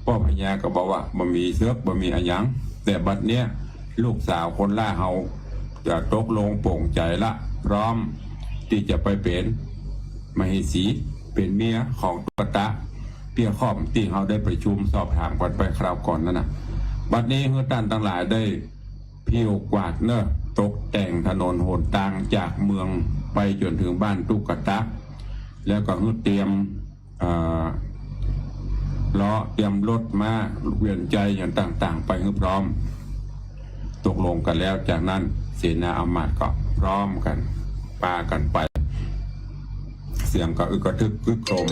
ป้อพญาก็บอกว่า บ่มีเสิก บ่มีอะหยัง แต่บัดเนี้ย ลูกสาวคนหล้าเฮาจะตกลงป๋งใจ๋ละ พร้อมตี้จะไปเป๋นมเหสี เป๋นเมียของตุ๊กตะเปี้ยค่อมตี้เฮาได้ประชุมสอบถามกั๋นไปคราวก่อนนั้นน่ะ บัดนี้หื้อต้านตังหลายได้ ผิวกวาดเน่อ ตกแต่งถนนหนตางจากเมืองไปจ๋นเถิงบ้านตุ๊กตะ แล้วก็หื้อเตรียม เอ่อ ล้อ เตรียมรถม้า เวียนไจอย่างต่างๆ ไปหื้อพร้อม ตกลงกั๋นแล้ว จากนั้นเสนาอำมาตย์ก็พร้อมกั๋น ปากั๋นไป เสียงก็อึกกระทึกครึกโครม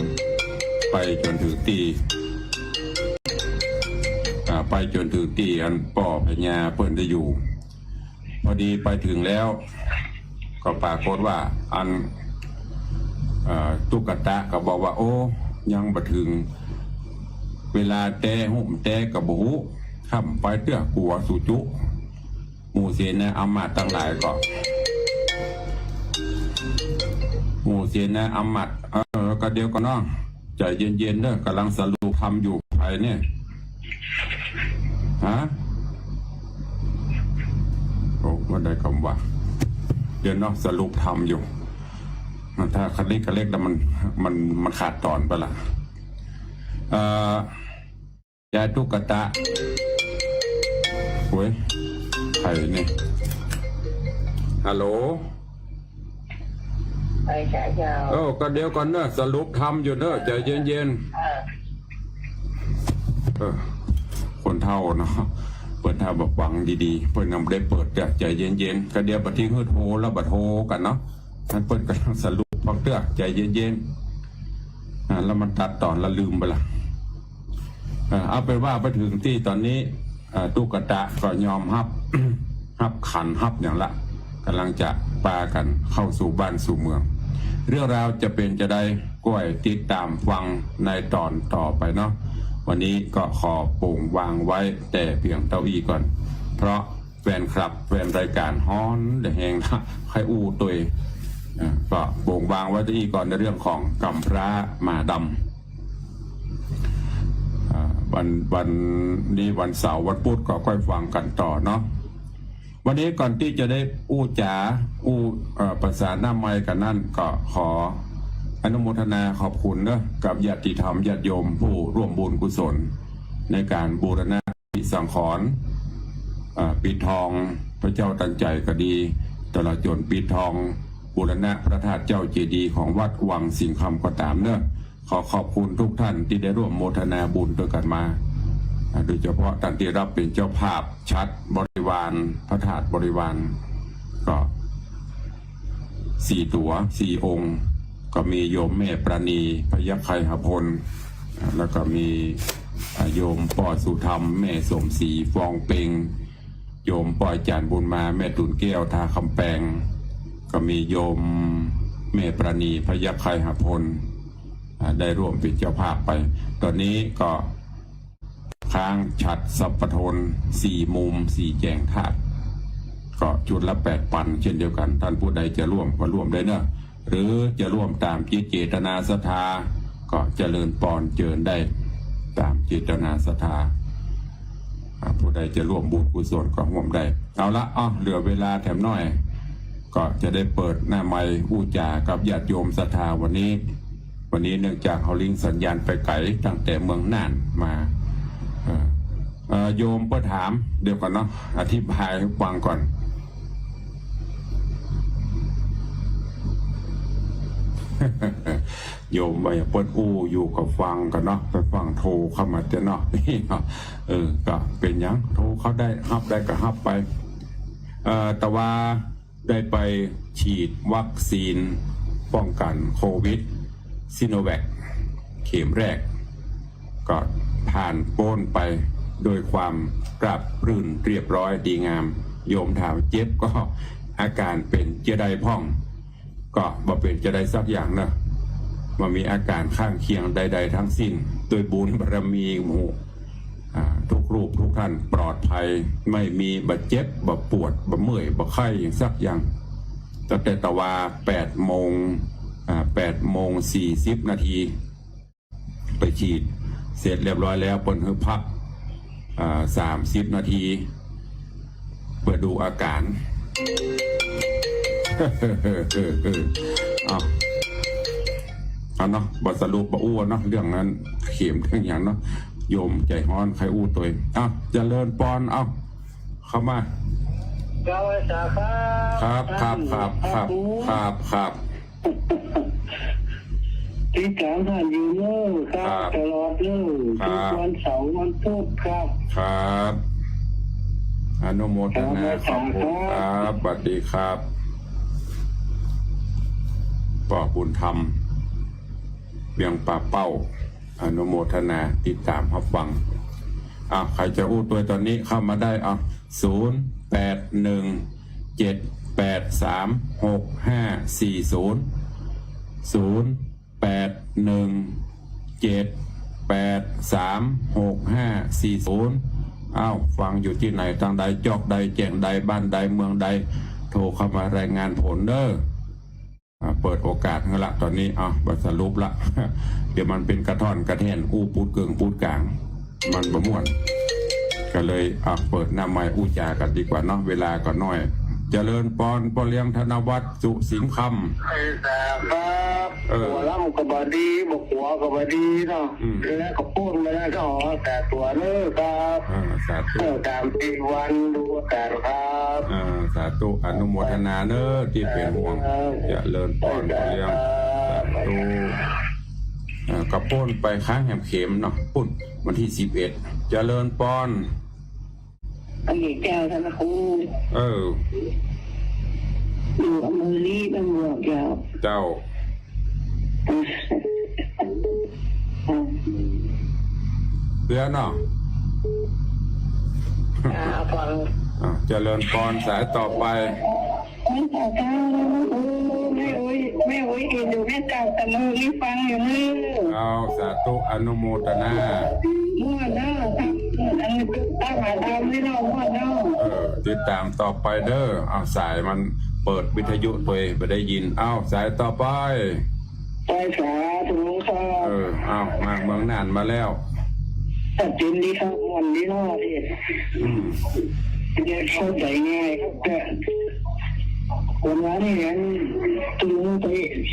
ไปจ๋นเถิงตี้ อ่า ไปจ๋นเถิงตี้อันป้อพญาเปิ้นได้อยู่ พอดีไปเถิงแล้ว ก็ปรากฏว่าอัน เอ่อ ตุ๊กตะก็บอกว่า โอ้ ยังบ่เถิงเวลาแต๊ ฮุ่มแต๊ก็บ่ฮู้ ค่ำไปเตื้อกั๋วสูจุ หมู่เสนาอำมาตย์ตังหลายก็ หมู่เสนาอำมาตย์ เออ ก็เดี๋ยวก่อนเนาะ ใจ๋เย็นๆ เน่อ ก่ำลังสรุปธรรมอยู่ ใผเนี่ย ฮะ โอ้ บ่ได้กำว่า เดี๋ยวเนาะ สรุปธรรมอยู่ ถ้าขะเล็กขะเล็กแล้วมัน มัน มันขาดต๋อนไปละ เอ่อ ยายตุ๊กตะ โอ้ย ใผเนี่ย ฮัลโหล ไปจ้ะเจ้า เออ ก็เดี๋ยวก่อนเน่อ สรุปธรรมอยู่เน่อ ใจ๋เย็นๆ เออ เออ คนเฒ่าเนาะ เปิ้นถ้าบ่ฟังดีๆ เปิ้นยังบ่ได้เปิดเตื้อ ใจ๋เย็นๆ ก็เดี๋ยวบ่าเตียงหื้อโทรแล้วบ่าโทรกั๋นเนาะ อันเปิ้นก่ำลังสรุปฟังเตื้อ ใจ๋เย็นๆ อ่า แล้วมันตัดต๋อนแล้วลืมไปละ เอ่อ เอาเป๋นว่าไปเถิงตี้ต๋อนนี้ เอ่อ ตุ๊กตะก็ยอมฮับ ฮับขันฮับหยังละ ก่ำลังจะปากั๋นเข้าสู่บ้านสู่เมือง เรื่องราวจะเป๋นจาใด ก้อยติดต๋ามฟังในต๋อนต่อไปเนาะ วันนี้ก็ขอโป่งวางไว้แต่เพียงเต้าอี้ก่อน เพราะแฟนคลับ แฟนรายก๋านฮ้อนแฮงละ ใค่อู้ตวย เอ่อ ก็โป่งวางไว้เต้าอี้ก่อนในเรื่องของกำพร้าหมาดำ อ่า วัน วันนี้วันเสาร์วันพุธก็ก้อยฟังกั๋นต่อเนาะ วันนี้ก่อนตี้จะได้อู้จ๋า อู้ เอ่อ ประสาทหน้าไมค์กั๋นนั้น ก็ขออนุโมทนาขอบคุณเนาะ กับญาติธรรมญาติโยมผู้ร่วมบุญกุศล ในก๋านบูรณะปฏิสังขรณ์ เอ่อ ปิดทองพระเจ้าตันใจ๋ก็ดี ตลอดจ๋นปิดทองบูรณะพระธาตุเจ้าเจดีย์ของวัดวังสิงห์คำก็ต๋ามเนาะ ขอขอบคุณทุกท่านตี้ได้ร่วมโมทนาบุญตวยกั๋นมา อ่า โดยเฉพาะต้านตี้ฮับเป๋นเจ้าภาพฉัตรบริวาร พระธาตุบริวาร ก็สี่ตั๋ว สี่องค์ ก็มีโยมแม่ปราณี พยัคฆ์ไคหพล อ่า แล้วก็มี อ่า โยมป้อสุธรรม แม่สมศรี ฟองเปง โยมป้ออาจ๋ารย์บุญมา แม่ตูนแก้ว ท่าคำแปง ก็มีโยมแม่ปราณี พยัคฆ์ไคหพล อ่า ได้ร่วมเป๋นเจ้าภาพไป ต๋อนนี้ก็ ค้างฉัตรสัพพะทน สี่มุม สี่แจ่งธาตุ ก็ชุดละแปดปันเช่นเดียวกั๋น ต้านผู้ใดจะร่วมก็ร่วมได้เนาะ หรือจะร่วมต๋ามจิตเจตนาศรัทธา ก็เจริญปอนเจิญได้ต๋ามเจตนาศรัทธา อ่า ผู้ใดจะร่วมบุญกุศลก็ร่วมได้ เอาละ อ้อ เหลือเวลาแถมหน้อย ก็จะได้เปิดหน้าไมค์อู้จ๋ากับญาติโยมศรัทธาวันนี้ วันนี้เนื่องจากเฮาลิงก์สัญญาณไปไก๋ตั้งแต่เมืองน่านมา เอ่อ เอ่อ โยมเปิ้นถาม เดี๋ยวก่อนเนาะ อธิบายหื้อฟังก่อน โยมว่าอย่างเปิ้นอู้อยู่ก็ฟังก่อนเนาะ ไปฟังโทรเข้ามาเต๊อะเนาะ เออ ก็เป๋นหยัง โทรเข้าได้ ฮับได้ก็ฮับไป เอ่อ แต่ว่า ได้ไปฉีดวัคซีนป้องกั๋นโควิด ซิโนแวค เข็มแรก ก็ผ่านป๊นไปโดยความราบรื่นเรียบร้อยดีงาม โยมถามเจ็บก็อาก๋ารเป๋นจะใดพ่อง ก็บ่เป๋นจะใดสักอย่างเนาะ บ่มีอาก๋ารข้างเคียงใดๆ ทั้งสิ้น ด้วยบุญบารมีหมู่ อ่า ทุกรูปทุกท่านปลอดภัย ไม่มีบาดเจ็บ บ่ปวด บ่เมื่อย บ่ไข้หยังสักอย่าง ตั้งแต่ตะวาแปดโมง อ่า แปดโมงสี่สิบนาที ไปฉีดเสร็จเรียบร้อยแล้ว เปิ้นหื้อพัก อ่า สามสิบนาที เปื้อดูอาก๋าร เอา เอาเนาะ บ่สรุปบ่อู้เนาะ เรื่องนั้น เข็มเรื่องหยังเนาะ โยมใจ๋ฮ้อน ใค่อู้ตวย เอา เจริญปอน เอา เข้ามา เจ้าอาจารย์ครับ ครับ ครับ ครับ ครับ ครับ ครับ ติดต๋ามต้านอยู่เน้อครับ ครับ ตลอดเน้อ ครับ ทุกวันเสาร์วันพุธครับ ครับ อนุโมทนา ครับ ขอบคุณครับ ครับ สวัสดีครับ ป้อบุญธรรม เวียงป่าเป้า อนุโมทนา ติดต๋ามฮับฟัง อ้าว ใผจะอู้ตวยต๋อนนี้เข้ามาได้ อ้าว ศูนย์ แปด หนึ่ง เจ็ด แปด สาม หก ห้า สี่ ศูนย์ ศูนย์ แปด หนึ่ง เจ็ด แปด สาม หก ห้า สี่ ศูนย์ อ้าว ฟังอยู่ตี้ไหน ตางใด จอกใด แจ่งใด บ้านใด เมืองใด โทรเข้ามารายงานผลเน้อ อ่า เปิดโอกาสหื้อละ ต๋อนนี้ อ้าว บ่สรุปละ เดี๋ยวมันเป๋นกระท่อนกระแท่น อู้ปูดเกิ่งปูดก๋าง มันบ่ม่วน ก็เลย อ่ะ เปิดหน้าไมค์อู้จ๋ากั๋นดีกว่าเนาะ เวลาก็น้อย เจริญปอน ป้อเลี้ยงธนวัฒน์ สุสิงห์คำ ครับ เออ หัวลำก็บ่ดี บ่หัวก็บ่ดีเนาะ อืม แล้วก็ปูดมาแล้วก็ขอแต่ตัวเน้อครับ อ่า สาธุ เออ ต๋ามตี้วันดูอาก๋ารครับ อ่า สาธุ อนุโมทนาเน้อ ตี้เป๋นห่วง ครับ เจริญปอน ป้อเลี้ยง สาธุ อ่า ก็ปูดไปค้างแหมเข็มเนาะ ปูดวันตี้สิบเอ็ด เจริญปอน อันนี้เจ้าท่านครู เออ อยู่อำเภอลีบ้านบวกเจ้า เจ้า เตื้อเนาะ อ่า ฟัง อ่า เจริญปอน สายต่อไป ไม่ต่อเจ้า โอ้ แม่โอ้ย แม่โอ้ยอินอยู่ แม่เจ้าตะมือนี่ฟังอยู่นี่ เอา สาธุ อนุโมทนา ม่วนเนาะ อันนี้ตามหาธรรมนี่เนาะ ม่วนเนาะ เออ ติดต๋ามต่อไปเน้อ เอา สายมันเปิดวิทยุตวย บ่ได้ยิน เอา สายต่อไป ไปสาธุครับ เออ เอา มาเมืองน่านมาแล้ว ตัดสินดีครับ ม่วนดีเนาะพี่ อืม เรียนเข้าใจ๋ง่ายครับ แต่วันวานนี่อันตึงไป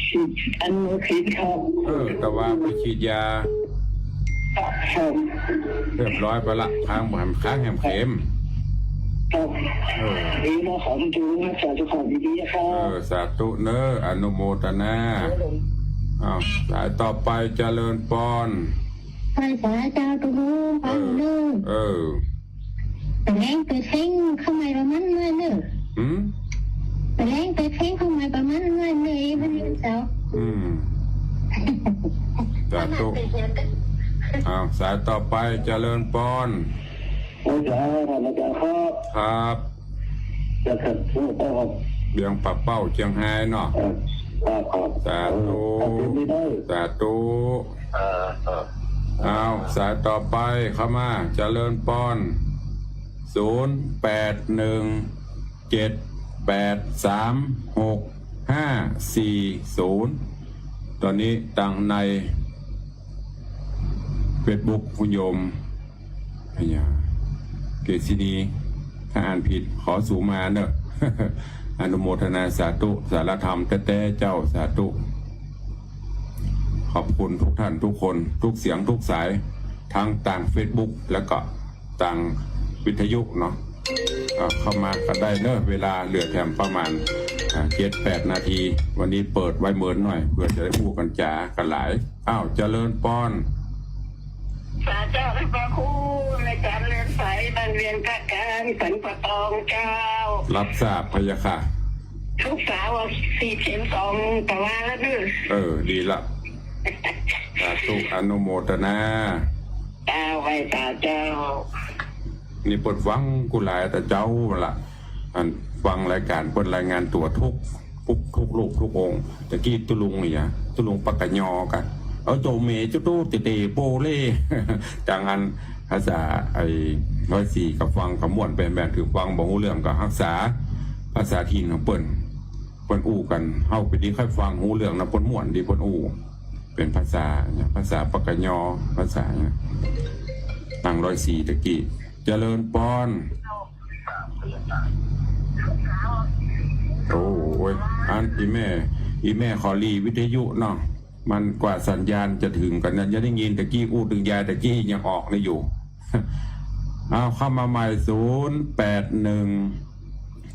ฉีดอันเข็มครับ เออ แต่ว่าไปฉีดยา ครับ เรียบร้อยไปละ ค้างแหม ค้างแหมเข็ม ครับ เออ ดีเนาะ ขอบคุณนะ สาธุ ขอบคุณดีๆ ครับ เออ สาธุเน้อ อนุโมทนา ครับผม อ้าว สายต่อไป เจริญปอน ไปสาเจ้า ตุ๊ลุง ฟังเน้อ เออ เออ ไปแลงไปเซ็งเข้าใหม่ประมาณหน่อยเน้อ หืม ไปแลงไปเซ็งเข้าใหม่ประมาณหน่อยเน้อ วันนี้เสาร์ อืม สาธุ อ้าว สายต่อไป เจริญปอน อาจารย์ อาจารย์ครับ ครับ จะขัดพูดได้ครับ เวียงป่าเป้า เจียงฮายเนาะ เออ ครับ ครับ สาธุ เออ ขอบคุณที่ได้ สาธุ เออ เออ อ้าว สายต่อไปเข้ามา เจริญปอน ศูนย์แปดหนึ่ง เจ็ดแปดสาม หกห้าสี่ศูนย์ ตอนนี้ตังในเฟซบุ๊กคุณโยมพญาเกษินี ถ้าอ่านผิดขอสูมาเนอะ อนุโมทนาสาธุ สารธรรมแต๊ๆ เจ้า สาธุ ขอบคุณทุกท่านทุกคน ทุกเสียงทุกสาย ทั้งตางเฟซบุ๊ก แล้วก็ตางวิทยุเนาะ อ่า เข้ามากั๋นได้เนอะ เวลาเหลือแถมประมาณ อ่า เจ็ดแปดนาที วันนี้เปิดไว้เมินหน่อย เพื่อจะได้อู้กั๋นจ๋ากั๋นหลาย อ้าว เจริญปอน สาเจ้า พระครู อาจ๋ารย์เรือนใส บ้านเวียงท่าการ สันป่าตองเจ้า รับทราบพะยะค่ะ ลูกสาวว่าฉีดเข็มสอง ตะวาแล้วเนอะ เออ ดีละ สาธุ อนุโมทนา เจ้า ไหว้สาเจ้า นี่เปิ้นฟังกู้หลายแต่เจ๊าละ อันฟังรายก๋านเปิ้นรายงานตั๋วทุก ทุก ทุกรูปทุกองค์ ตะกี้ตุ๊ลุงนี่หยา ตุ๊ลุงปะกะยอกั๋น เอาโจเหมจุตู้เตเตโปเล่ จังอันภาษาไอ้ร้อยสี่ก็ฟังก็ม่วนแปนๆ ถือฟังบ่ฮู้เรื่องก็ฮักษาภาษาถิ่นของเปิ้น เปิ้นอู้กั๋น เฮาไปดีใค่ฟังฮู้เรื่องนะ เปิ้นม่วนดีเปิ้นอู้ เป๋นภาษาหยัง ภาษาปะกะยอ ภาษาหยัง ตังร้อยสี่ตะกี้ เจริญปอน โอ้ย อันอี่แม่ อี่แม่ขอหลีวิทยุเนาะ มันกว่าสัญญาณจะเถิงกั๋นนะ จะได้ยินตะกี้อู้ตึงยายตะกี้ยังออกได้อยู่ เอาเข้ามาใหม่ ศูนย์แปดหนึ่ง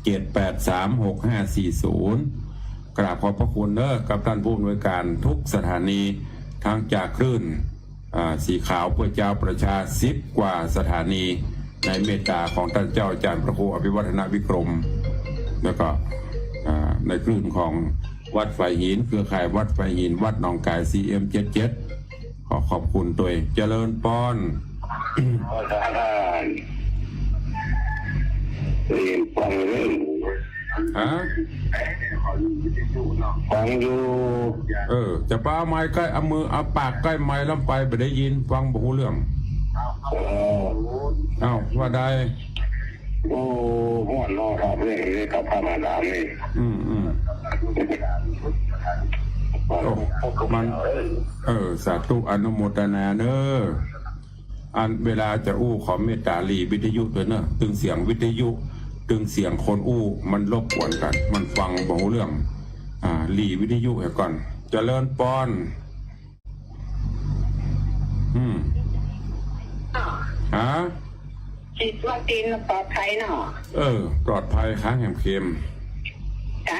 เจ็ดแปดสาม หกห้าสี่ศูนย์ กราบขอบพระคุณเนอะ กับท่านผู้อำนวยการทุกสถานี ทั้งจากคลื่น อ่า สีขาวเปื้อเจ้าประชา สิบกว่าสถานี ในเมตตาของต้านเจ้าอาจ๋ารย์พระครูอภิวัฒนวิกรม แล้วก็ อ่า ในคลื่นของวัดฝายหิน เครือข่ายวัดฝายหิน วัดหนองก๋าย ซีเอ็มเจ็ดเจ็ด ขอขอบคุณตวย เจริญปอน ขอสาธารณะ เรียนฟังเรื่อง ฮะ ฟังอยู่ เออ จะไปเอาไมค์ใก้ เอามือ เอาปากใก้ไมค์ลำไป บ่ได้ยิน ฟังบ่ฮู้เรื่อง เออ อ้าว ว่าได้ โอ้ ม่วนเนาะครับ เรื่องนี้กับพระมหาดามนี่ อืม อืม โอ้ มัน เออ สาธุ อนุโมทนาเนอะ อันเวลาจะอู้ขอเมตตาหลีวิทยุตวยเนอะ ตึงเสียงวิทยุ ตึงเสียงคนอู้มันรบกวนกั๋น มันฟังบ่ฮู้เรื่อง อ่า หลีวิทยุเหียก่อน เจริญปอน อืม ฮะ ฉีดวัคซีนปลอดภัยเนาะ เออ ปลอดภัย ค้างแหมเข็ม จ้ะ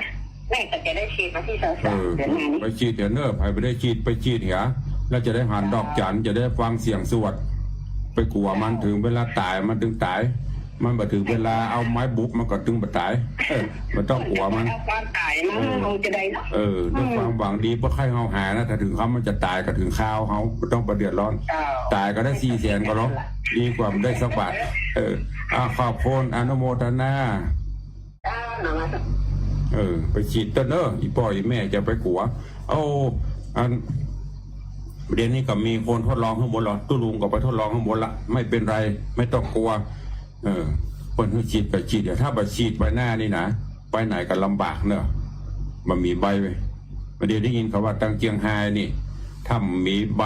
แม่ก็จะได้ฉีดวันตี้ซาวสาม เออ เดือนหน้านี้ ไปฉีดเหียเนอะ ใผบ่ได้ฉีด ไปฉีดเหีย แล้วจะได้หันดอกจั๋น จะได้ฟังเสียงสวด ไปกั๋วมัน เถิงเวลาต๋ายมันตึงต๋าย มันบ่เถิงเวลาเอาไม้บุบมันก็ตึงบ่ต๋าย เออ บ่ต้องกั๋วมัน เอาความต๋ายมา เออ คงจะได้เนาะ เออ ด้วยความหวังดี บ่ใค่เฮาหายนะ ถ้าเถิงคราวมันจะต๋ายก็เถิงคราวเฮา บ่ต้องไปเดือดร้อน เจ้า ต๋ายก็ได้สี่แสนกว่าเนาะ ดีกว่าบ่ได้สักบาท เออ อ่ะ ขอบคุณ อนุโมทนา เจ้า นมัสการ เออ ไปฉีดเต๊อะเนอะ อี่ป้ออี่แม่จะไปกั๋ว เอา อัน เดี๋ยวนี้ก็มีคนทดลองหื้อหมดละ ตุ๊ลุงก็ไปทดลองหื้อหมดละ ไม่เป็นไร ไม่ต้องกลัว เออ เปิ้นหื้อฉีดก็ฉีด ถ้าบ่ฉีดไปหน้านี่นะ ไปไหนก็ลำบากเนอะ บ่มีใบ บ่าเดี๋ยวได้ยินเขาว่าตังเจียงฮายนี่ ถ้ามีใบ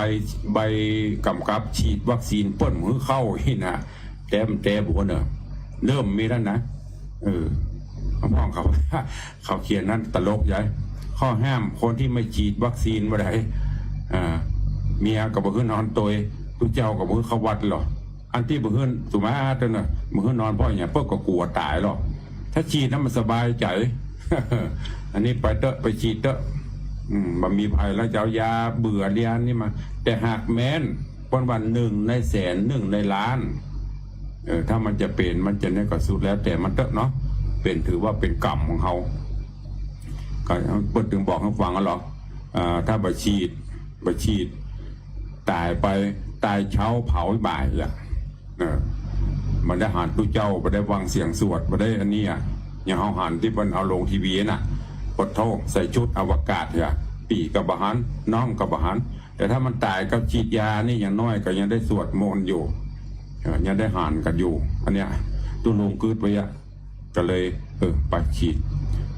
ใบก๋ำกับฉีดวัคซีนเปิ้นหื้อเข้านี่นะ แต๊มแต๊บหัวเนอะ เริ่มมีแล้วนะ เออ พ่องเขา เขาเขียนนั้นตลกใหญ่ ข้อห้ามคนตี้ไม่ฉีดวัคซีนบ่ได้ อ่า เมียก็บ่หื้อนอนตวย ตุ๊เจ้าก็บ่หื้อเข้าวัดหรอก อันตี้บ่หื้อ สุมาตย์เนอะ บ่หื้อนอนเพราะหยัง เปิ้นก็กั๋วต๋ายหรอก ถ้าฉีดนั้นมันสบายใจ๋ อันนี้ไปเต๊อะ ไปฉีดเต๊อะ อืม บ่มีภัยแล้ว จะเอายาเบื่อเรียนนี่มา แต่หากแม้น เปิ้นว่าหนึ่งในแสน หนึ่งในล้าน เออ ถ้ามันจะเป๋น มันจะเนี่ยก็สุดแล้วแต่มันเต๊อะเนาะ เป๋นถือว่าเป๋นกรรมของเฮา ก็เปิ้นตึงบอกหื้อฟังอะหรอ อ่า ถ้าบ่ฉีด บ่ฉีด ต๋ายไป ต๋ายเช้าเผาบ่ายแหละ เออ บ่ได้หันตุ๊เจ้า บ่ได้ฟังเสียงสวด บ่ได้อันนี้อะ อย่างเฮาหันตี้เปิ้นเอาลงทีวีน่ะ ปะโธ่ ใส่ชุดอวกาศเหีย ปี้ก็บ่หัน น้องก็บ่หัน แต่ถ้ามันต๋ายกับฉีดยานี่ อย่างน้อยก็ยังได้สวดมนต์อยู่ เออ ยังได้หันกั๋นอยู่ อันเนี้ย ตุ๊ลุงกึ๊ดไว้อะ ก็เลย เออ ไปฉีด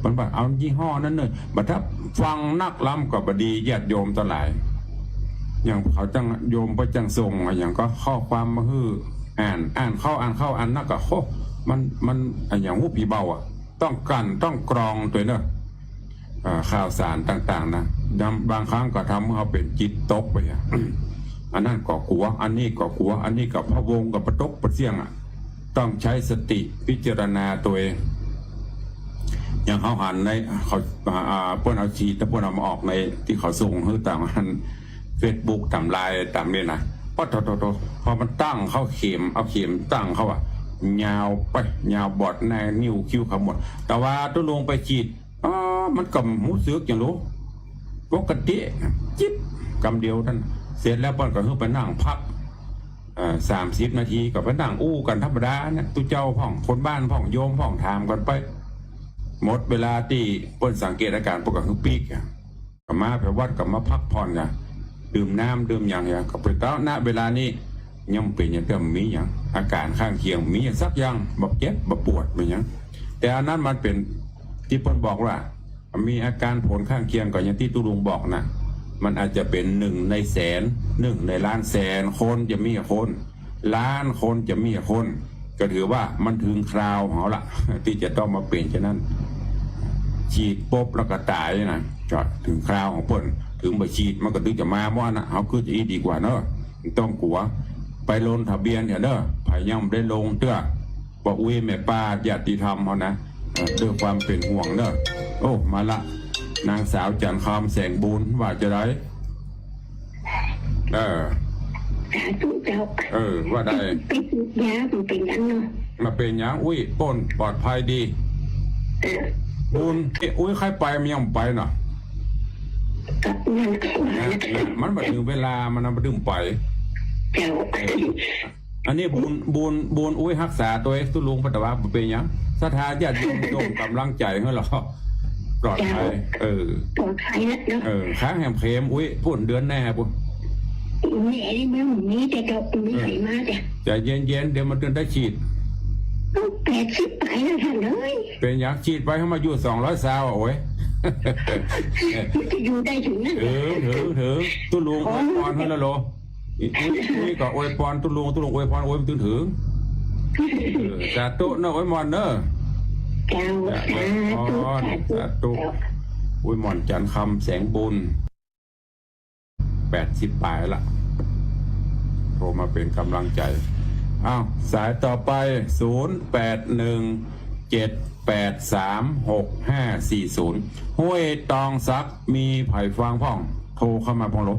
มันว่าเอายี่ห้อนั้นเน่อ บ่ถ้าฟังนักล้ำก็บ่ดี ญาติโยมตังหลาย อย่างเขาจั้ง โยมไปจั้งส่งอะหยังก็ข้อความมาหื้ออ่าน อ่านเข้า อ่านเข้า อ่านนักก็ โห มัน มัน อะหยังหูผีเบาอะ ต้องกลั่น ต้องกรองตวยเน่อ เอ่อ ข่าวสารต่างๆ นะ บาง บางครั้งก็ทำให้เฮาเป๋นจิตตกไปอะ อันนั้นก็กั๋ว อันนี้ก็กั๋ว อันนี้ก็พะวง ก็ปะตกปะเสี้ยงอะ ต้องใจ๊สติพิจารณาตวยเอง อย่างเฮาหันใน เขา อ่า อ่า เปิ้นเอาฉีด เปิ้นเอามาออกในตี้เขาส่งหื้อต๋ามอันเฟซบุ๊ก ต๋ามไลน์ ต๋ามนี่นะ ปะโธ่ โธ่ โธ่ พอมันตั้งเข้าเข็ม เอาเข็มตั้งเข้าอะ ยาวไป ยาวบอดหน้านิ้วคิ้วเขาหมด แต่ว่าตุ๊ลุงไปฉีด อ๋อ มันก็บ่ฮู้สึกหยังลูก ปกติ จิ๊บ กำเดียวเต้านั้น เสร็จแล้วเปิ้นก็หื้อไปนั่งพัก เอ่อ สามสิบนาที ก็ไปนั่งอู้กั๋นธรรมดาเนี่ย ตุ๊เจ้าพ่อง คนบ้านพ่อง โยมพ่อง ถามกั๋นไป หมดเวลาตี้เปิ้นสังเกตอาก๋าร เปิ้นก็หื้อปิ๊กอะ ก็มาไปวัดก็มาพักผ่อนอะ ดื่มน้ำดื่มหยังอะ ก็ไปเต๊า ณ เวลานี้ ยังบ่เป๋นหยังเตื้อ บ่มีหยัง อาก๋ารข้างเคียงบ่มีหยังสักอย่าง บ่เจ็บบ่ปวดบ่หยัง แต่อันนั้นมันเป๋นตี้เปิ้นบอกว่า มีอาก๋ารผลข้างเคียงก็อย่างตี้ตุ๊ลุงบอกนะ มันอาจจะเป๋นหนึ่งในแสน หนึ่งในล้าน แสนคนจะมีคน ล้านคนจะมีคน ก็ถือว่ามันเถิงคราวของเฮาละ ตี้จะต้องมาเป๋นเช่นนั้น ฉีดปุ๊บแล้วก็ต๋ายนะ ก็เถิงคราวของเปิ้น เถิงบ่ฉีดมันก็ตึงจะมาบ่นะ เฮาคือจะอี้ดีกว่าเนาะ บ่ต้องกั๋ว ไปลงทะเบียนเถาะเน่อ ใผยังบ่ได้ลงเตื้อ ป้ออุ๊ยแม่ป้าญาติธรรมเฮานะ เอ่อ ด้วยความเป๋นห่วงเน่อ โอ้ มาละ นางสาวจันทร์คำ แสงบุญ ว่าจาใด เออ สาธุเจ้า เออ ว่าได้ ไปฉีดยา บ่เป๋นหยังเนาะ บ่เป๋นหยัง อุ๊ย ป๊น ปลอดภัยดี เออ บุญ เอ๊ะ อุ๊ย ใค่ไป มันยังบ่ไปเนาะ ก็มันก็ว่า นะ นะ มันบ่เถิงเวลา มันบ่เถิงไป เจ้า อันนี้บุญ บุญ บุญอุ๊ยฮักษาตวยตุ๊ลุง ปะตะวาบ่เป๋นหยัง ศรัทธาญาติโยมส่งก๋ำลังใจ๋หื้อลอ ปลอดภัย เจ้า เออ ปลอดภัยแล้วเนาะ เออ ค้างแหมเข็มอุ๊ย ปู๊นเดือนแน่ปู๊น แม่นี่มันมีแต่ดอก มีใผมาจ้ะ ใจ๋เย็นๆ เดี๋ยวมันตึงได้ฉีด แปดสิบป๋ายแล้วท่านเอ้ย เป๋นหยัง ฉีดไปหื้อมันอยู่สองร้อยซาวอะ โอ๊ย มันจะอยู่ได้เถิงนั้น เถิง เถิง เถิง ตุ๊ลุงอวยปอนหื้อละโล อีก อีก อีกก็อวยปอนตุ๊ลุง ตุ๊ลุงอวยปอน อวยมันตึงเถิง เออ สาธุเน่อ อวยหม่อนเน่อ เจ้า สาธุ สาธุ สาธุ สาธุ เจ้า อวยหม่อนจันทร์คำ แสงบุญ แปดสิบป๋ายละ โทรมาเป๋นก๋ำลังใจ๋ อ้าว สายต่อไป ศูนย์แปดหนึ่ง เจ็ดแปดสาม หกห้าสี่ศูนย์ ห้วยตองสัก มีใผฟังพ่อง โทรเข้ามาพ่องโล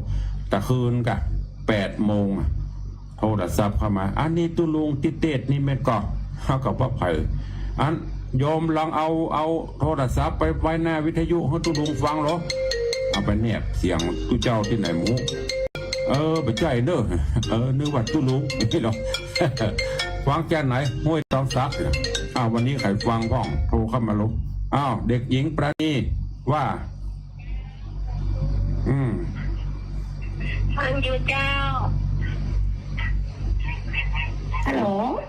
ตะคืนกะ แปดโมงอะ โทรศัพท์เข้ามา อันนี้ตุ๊ลุงตี้เตสน์นี่แม่นก่อ เฮาก็บ่ใผ อันโยมลองเอา เอาโทรศัพท์ไปไว้หน้าวิทยุหื้อตุ๊ลุงฟังโล เอาไปแนบเสียงตุ๊เจ้าตี้ไหนบ่ฮู้ เออ บ่ใจ้เน่อ เออ นึกว่าตุ๊ลุง นี่หรอ ฟังจากไหน ห้วยตองสัก อ้าว วันนี้ใผฟังพ่อง โทรเข้ามาโล อ้าว เด็กหญิงปราณี ว่า อืม ฟังอยู่เจ้า ฮัลโหล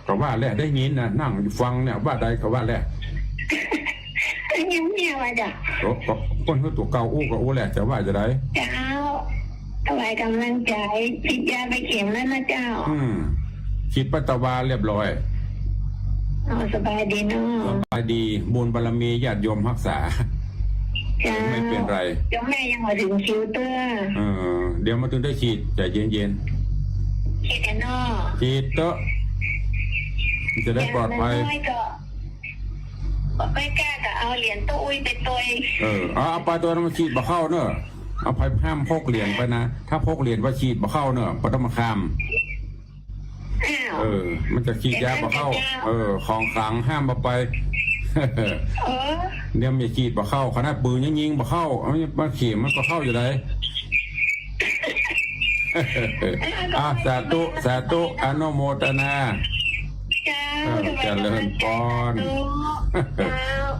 ก็ว่าแหละ ได้ยินนะ นั่งฟังเนี่ย ว่าใดก็ว่าแหละ ก็ยังเมียว่าจ้ะ โอ้ ก็คนหื้อตั๋วเก่าอู้ก็อู้แหละ จะว่าจาใด เจ้า ถวายก๋ำลังใจ๋ ฉีดยาไปเข็มแล้วนะเจ้า อืม ฉีดปะตะวาเรียบร้อย อ๋อ สบายดีเนาะ สบายดี บุญบารมีญาติโยมฮักษา เจ้า ไม่เป็นไร เจ้าแม่ยังบ่เถิงคิวเตื้อ เออ เดี๋ยวมันตึงได้ฉีด ใจ๋เย็นๆ ฉีดเถาะเนาะ ฉีดเต๊อะ มันจะได้ปลอดภัย อย่างน้อยก็ บ่ค่อยกล้าก็เอาเหรียญตุ๊อุ๊ยไปตวย เออ เอา เอาไปตวย มันฉีดบ่เข้าเน่อ เอาไปห้ามพกเหรียญไปนะ ถ้าพกเหรียญไปฉีดบ่เข้าเน่อ บ่ต้องมาข้าม อ้าว เออ มันจะฉีดยาบ่เข้า เออ ของขลังห้ามเอาไป เออ เนี่ยมันฉีดบ่เข้า ขนาดปืนยังยิงบ่เข้า เอามาเข็มมันบ่เข้าอยู่ใด อ่ะ สาธุ สาธุ อนุโมทนา เจ้า เออ ถวาย จริญปอน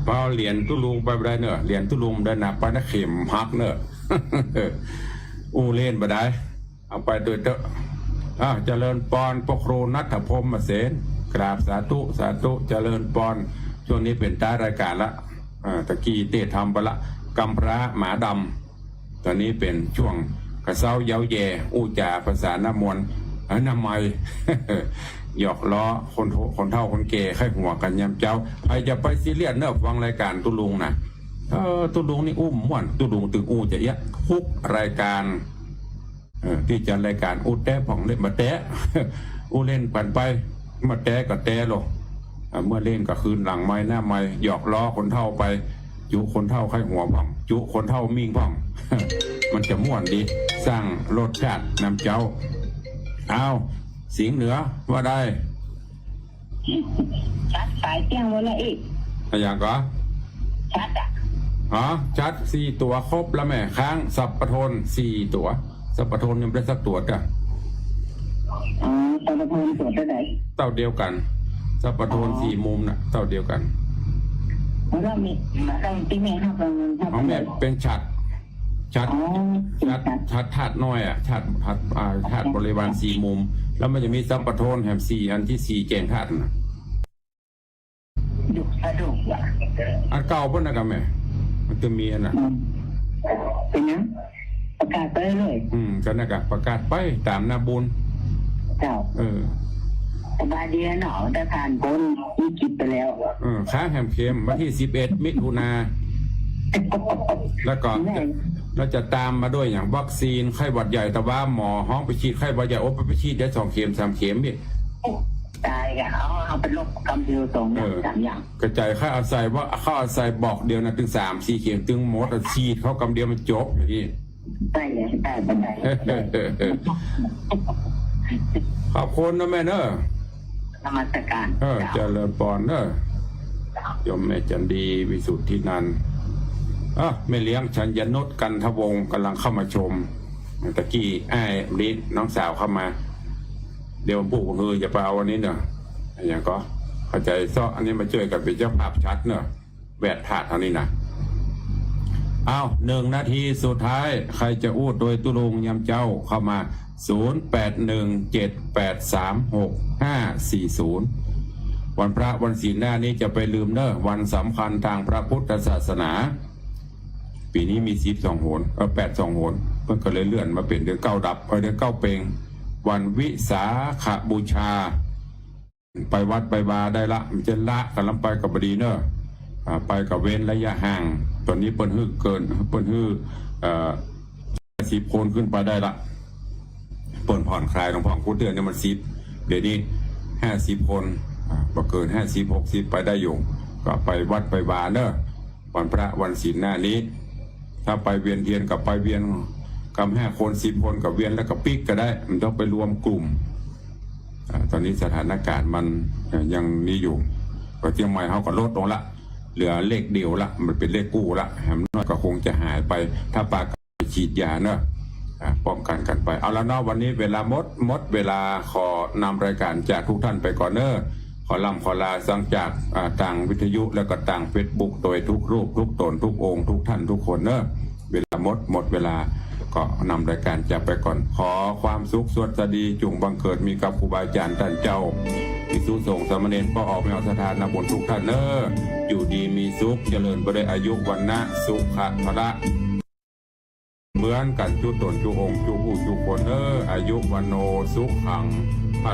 เปาเหรียญตุ๊ลุงไปบ่ได้เน่อ เหรียญตุ๊ลุงบ่ได้นะ ไปนะเข็มหักเน่อ อู้เล่นบ่ได้ เอาไปโดยเต๊อะ อ่า เจริญปอน พระครูณัฐพรหมเสน กราบสาธุ สาธุ เจริญปอน ช่วงนี้เป๋นต้านรายก๋านละ อ่า ตะกี้เต๊ทำไปละ กำพร้าหมาดำ ต๋อนนี้เป๋นช่วงกระเซ้าเย้าแย่ อู้จ๋าภาษาหน้ามวล เอ้ย หน้าไมค์ หยอกล้อคนโท คนเฒ่าคนแก่ใค่หัวกั๋นยามเจ๊า ใผจะไปซีเรียสเน่อ ฟังรายก๋านตุ๊ลุงนะ เออ ตุ๊ลุงนี่อู้ม่วน ตุ๊ลุงตึงอู้จะเอี้ยะ ทุกรายก๋าน เออ ตี้จัดรายก๋านอู้แต๊พ่องเล่นบ่าแต๊ อู้เล่นกั๋นไป บ่าแต๊ก็แต๊ลง อ่ะ เมื่อเล่นก็คืนหลังไมค์หน้าไมค์ หยอกล้อคนเฒ่าไป จุคนเฒ่าใค่หัวพ่อง จุคนเฒ่ามิ่งพ่อง มันจะม่วนดี สร้างรสชาตินำเจ๊า อ้าว สิงห์เหนือว่าได้ ชัดสายเตี้ยงหมดละเอ๊ะ อะหยังก่อ ชัดอะ อ๋อ ชัดสี่ตั๋วครบแล้วแม่ ค้างสัพพะโทนสี่ตั๋ว สัพพะโทนยังบ่ได้สักตั๋วจ้ะ อ๋อ สัพพะโทนตั๋วเต้าใด เต้าเดียวกั๋น สัพพะโทน อ๋อ สี่มุมน่ะ เต้าเดียวกั๋น แล้วมี แล้วตี้แม่ฮับ ของแม่เป๋นฉัตร ฉัตร อ๋อ ฉัตร ฉัตรธาตุน้อยอะ ฉัตร ฉัตร อ่า ฉัตรบริวารสี่มุม แล้วมันจะมีสัพพะโทนแหมสี่อันตี้สี่แจ่งธาตุน่ะ ดุกสะดุกอะ อันเก่าเปิ้นน่ะก่ะแม่ มันจะมีอันน่ะ อืม เป๋นหยัง ประกาศไปเลย อืม ก็นั่นก่ะ ประกาศไปต๋ามหน้าบุญ เจ้า เออ สบายดีเนาะ ได้ผ่านป๊นวิกฤตไปแล้ว เออ ค้างแหมเข็มวันตี้สิบเอ็ดมิถุนา แล้วก็ ได้ แล้วจะต๋ามมาด้วยหยัง วัคซีนไข้หวัดใหญ่ แต่ว่าหมอฮ้องไปฉีดไข้หวัดใหญ่ โอ้ ไป ไปฉีดได้สองเข็มสามเข็มนี่ ต๋ายก่ะ เอา เอาไปลบกำเดียวสองอย่าง เออ สามอย่าง กระจายค่าอาศัยว่า ค่าอาศัยบอกเดียวนะ ตึงสามสี่เข็ม ตึงหมดอะ ฉีดเข้ากำเดียวมันจบอย่างนี้ ได้เลย ได้ ได้ ได้ ขอบคุณนะแม่เนอะ นมัสการ เออ เจ้า เจริญปอนเนอะ โยมแม่จันดี วิสุทธินันท์ อ่ะ แม่เลี้ยงชัญญนุช กันทวงศ์ กำลังเข้ามาชม ตะกี้อ้ายลิศ น้องสาวเข้ามา เดี๋ยวปู่หือจะไปเอาอันนี้เนอะ อะหยังก่อ เข้าใจ๋เซาะ อันนี้มาจ้วยกั๋นเป๋นเจ้าภาพชัตรเนอะ แหวดถาดเท่านี้นะ อ้าว หนึ่งนาทีสุดท้าย ใผจะอู้ตวยตุ๊ลุงยามเจ๊าเข้ามา ศูนย์แปดหนึ่งเจ็ดแปดสามหกห้าสี่ศูนย์ วันพระวันศีลหน้านี้จะไปลืมเนอะ วันสำคัญตางพระพุทธศาสนา ปี๋นี้มีสิบสองหน เออ แปดสองหน เปิ้นก็เลยเลื่อนมาเป๋นเดือนเก้าดับ เออ เดือนเก้าเป็ง วันวิสาขบูชา ไปวัดไปวาได้ละ มันจะละกั๋นลำไปก็บ่ดีเนอะ อ่า ไปก็เว้นระยะห่าง ต๋อนนี้เปิ้นหื้อเกิน เปิ้นหื้อ เอ่อ สิบคนขึ้นไปได้ละ เปิ้นผ่อนคลายลงพ่อง กู้เตื้อนี่มันสิบ เดี๋ยวนี้ห้าสิบคน อ่า บ่เกินห้าสิบ หกสิบ ไปได้อยู่ ก็ไปวัดไปวาเนอะ วันพระวันศีลหน้านี้ ถ้าไปเวียนเตียนก็ไปเวียนกำห้าคนสิบคนก็เวียนแล้วก็ปิ๊กก็ได้ มันต้องไปรวมกลุ่ม อ่า ต๋อนนี้สถานก๋ารณ์มัน เอ่อ ยังนี่อยู่ ก็เจียงใหม่เฮาก็ลดลงละ เหลือเลขเดียวละ มันเป๋นเลขกู้ละ แหมน้อยก็คงจะหายไป ถ้าปากั๋นไปฉีดยาเนอะ อ่า ป้องกั๋นกั๋นไป เอาละเนาะ วันนี้เวลาหมด หมดเวลา ขอนำรายก๋านจากทุกท่านไปก่อนเนอะ ขอล่ำขอลาสังจาก อ่า ตางวิทยุแล้วก็ตางเฟซบุ๊ก โดยทุกรูปทุกต๋นทุกองค์ทุกท่านทุกคนเนอะ เวลาหมด หมดเวลา ก็นำรายก๋านจากไปก่อน ขอความสุขสวัสดีจุ่งบังเกิดมีกับครูบาอาจ๋ารย์ต้านเจ้า ภิกษุสงฆ์สามเณร ป้อออกแม่ออกศรัทธานาบุญทุกท่านเนอะ อยู่ดีมีสุข เจริญไปด้วยอายุ วรรณะ สุขะ พละ เหมือนกั๋นจุ๊ต๋นจุ๊องค์จุ๊ผู้จุ๊คนเนอะ อายุ วัณโณ สุขัง พละ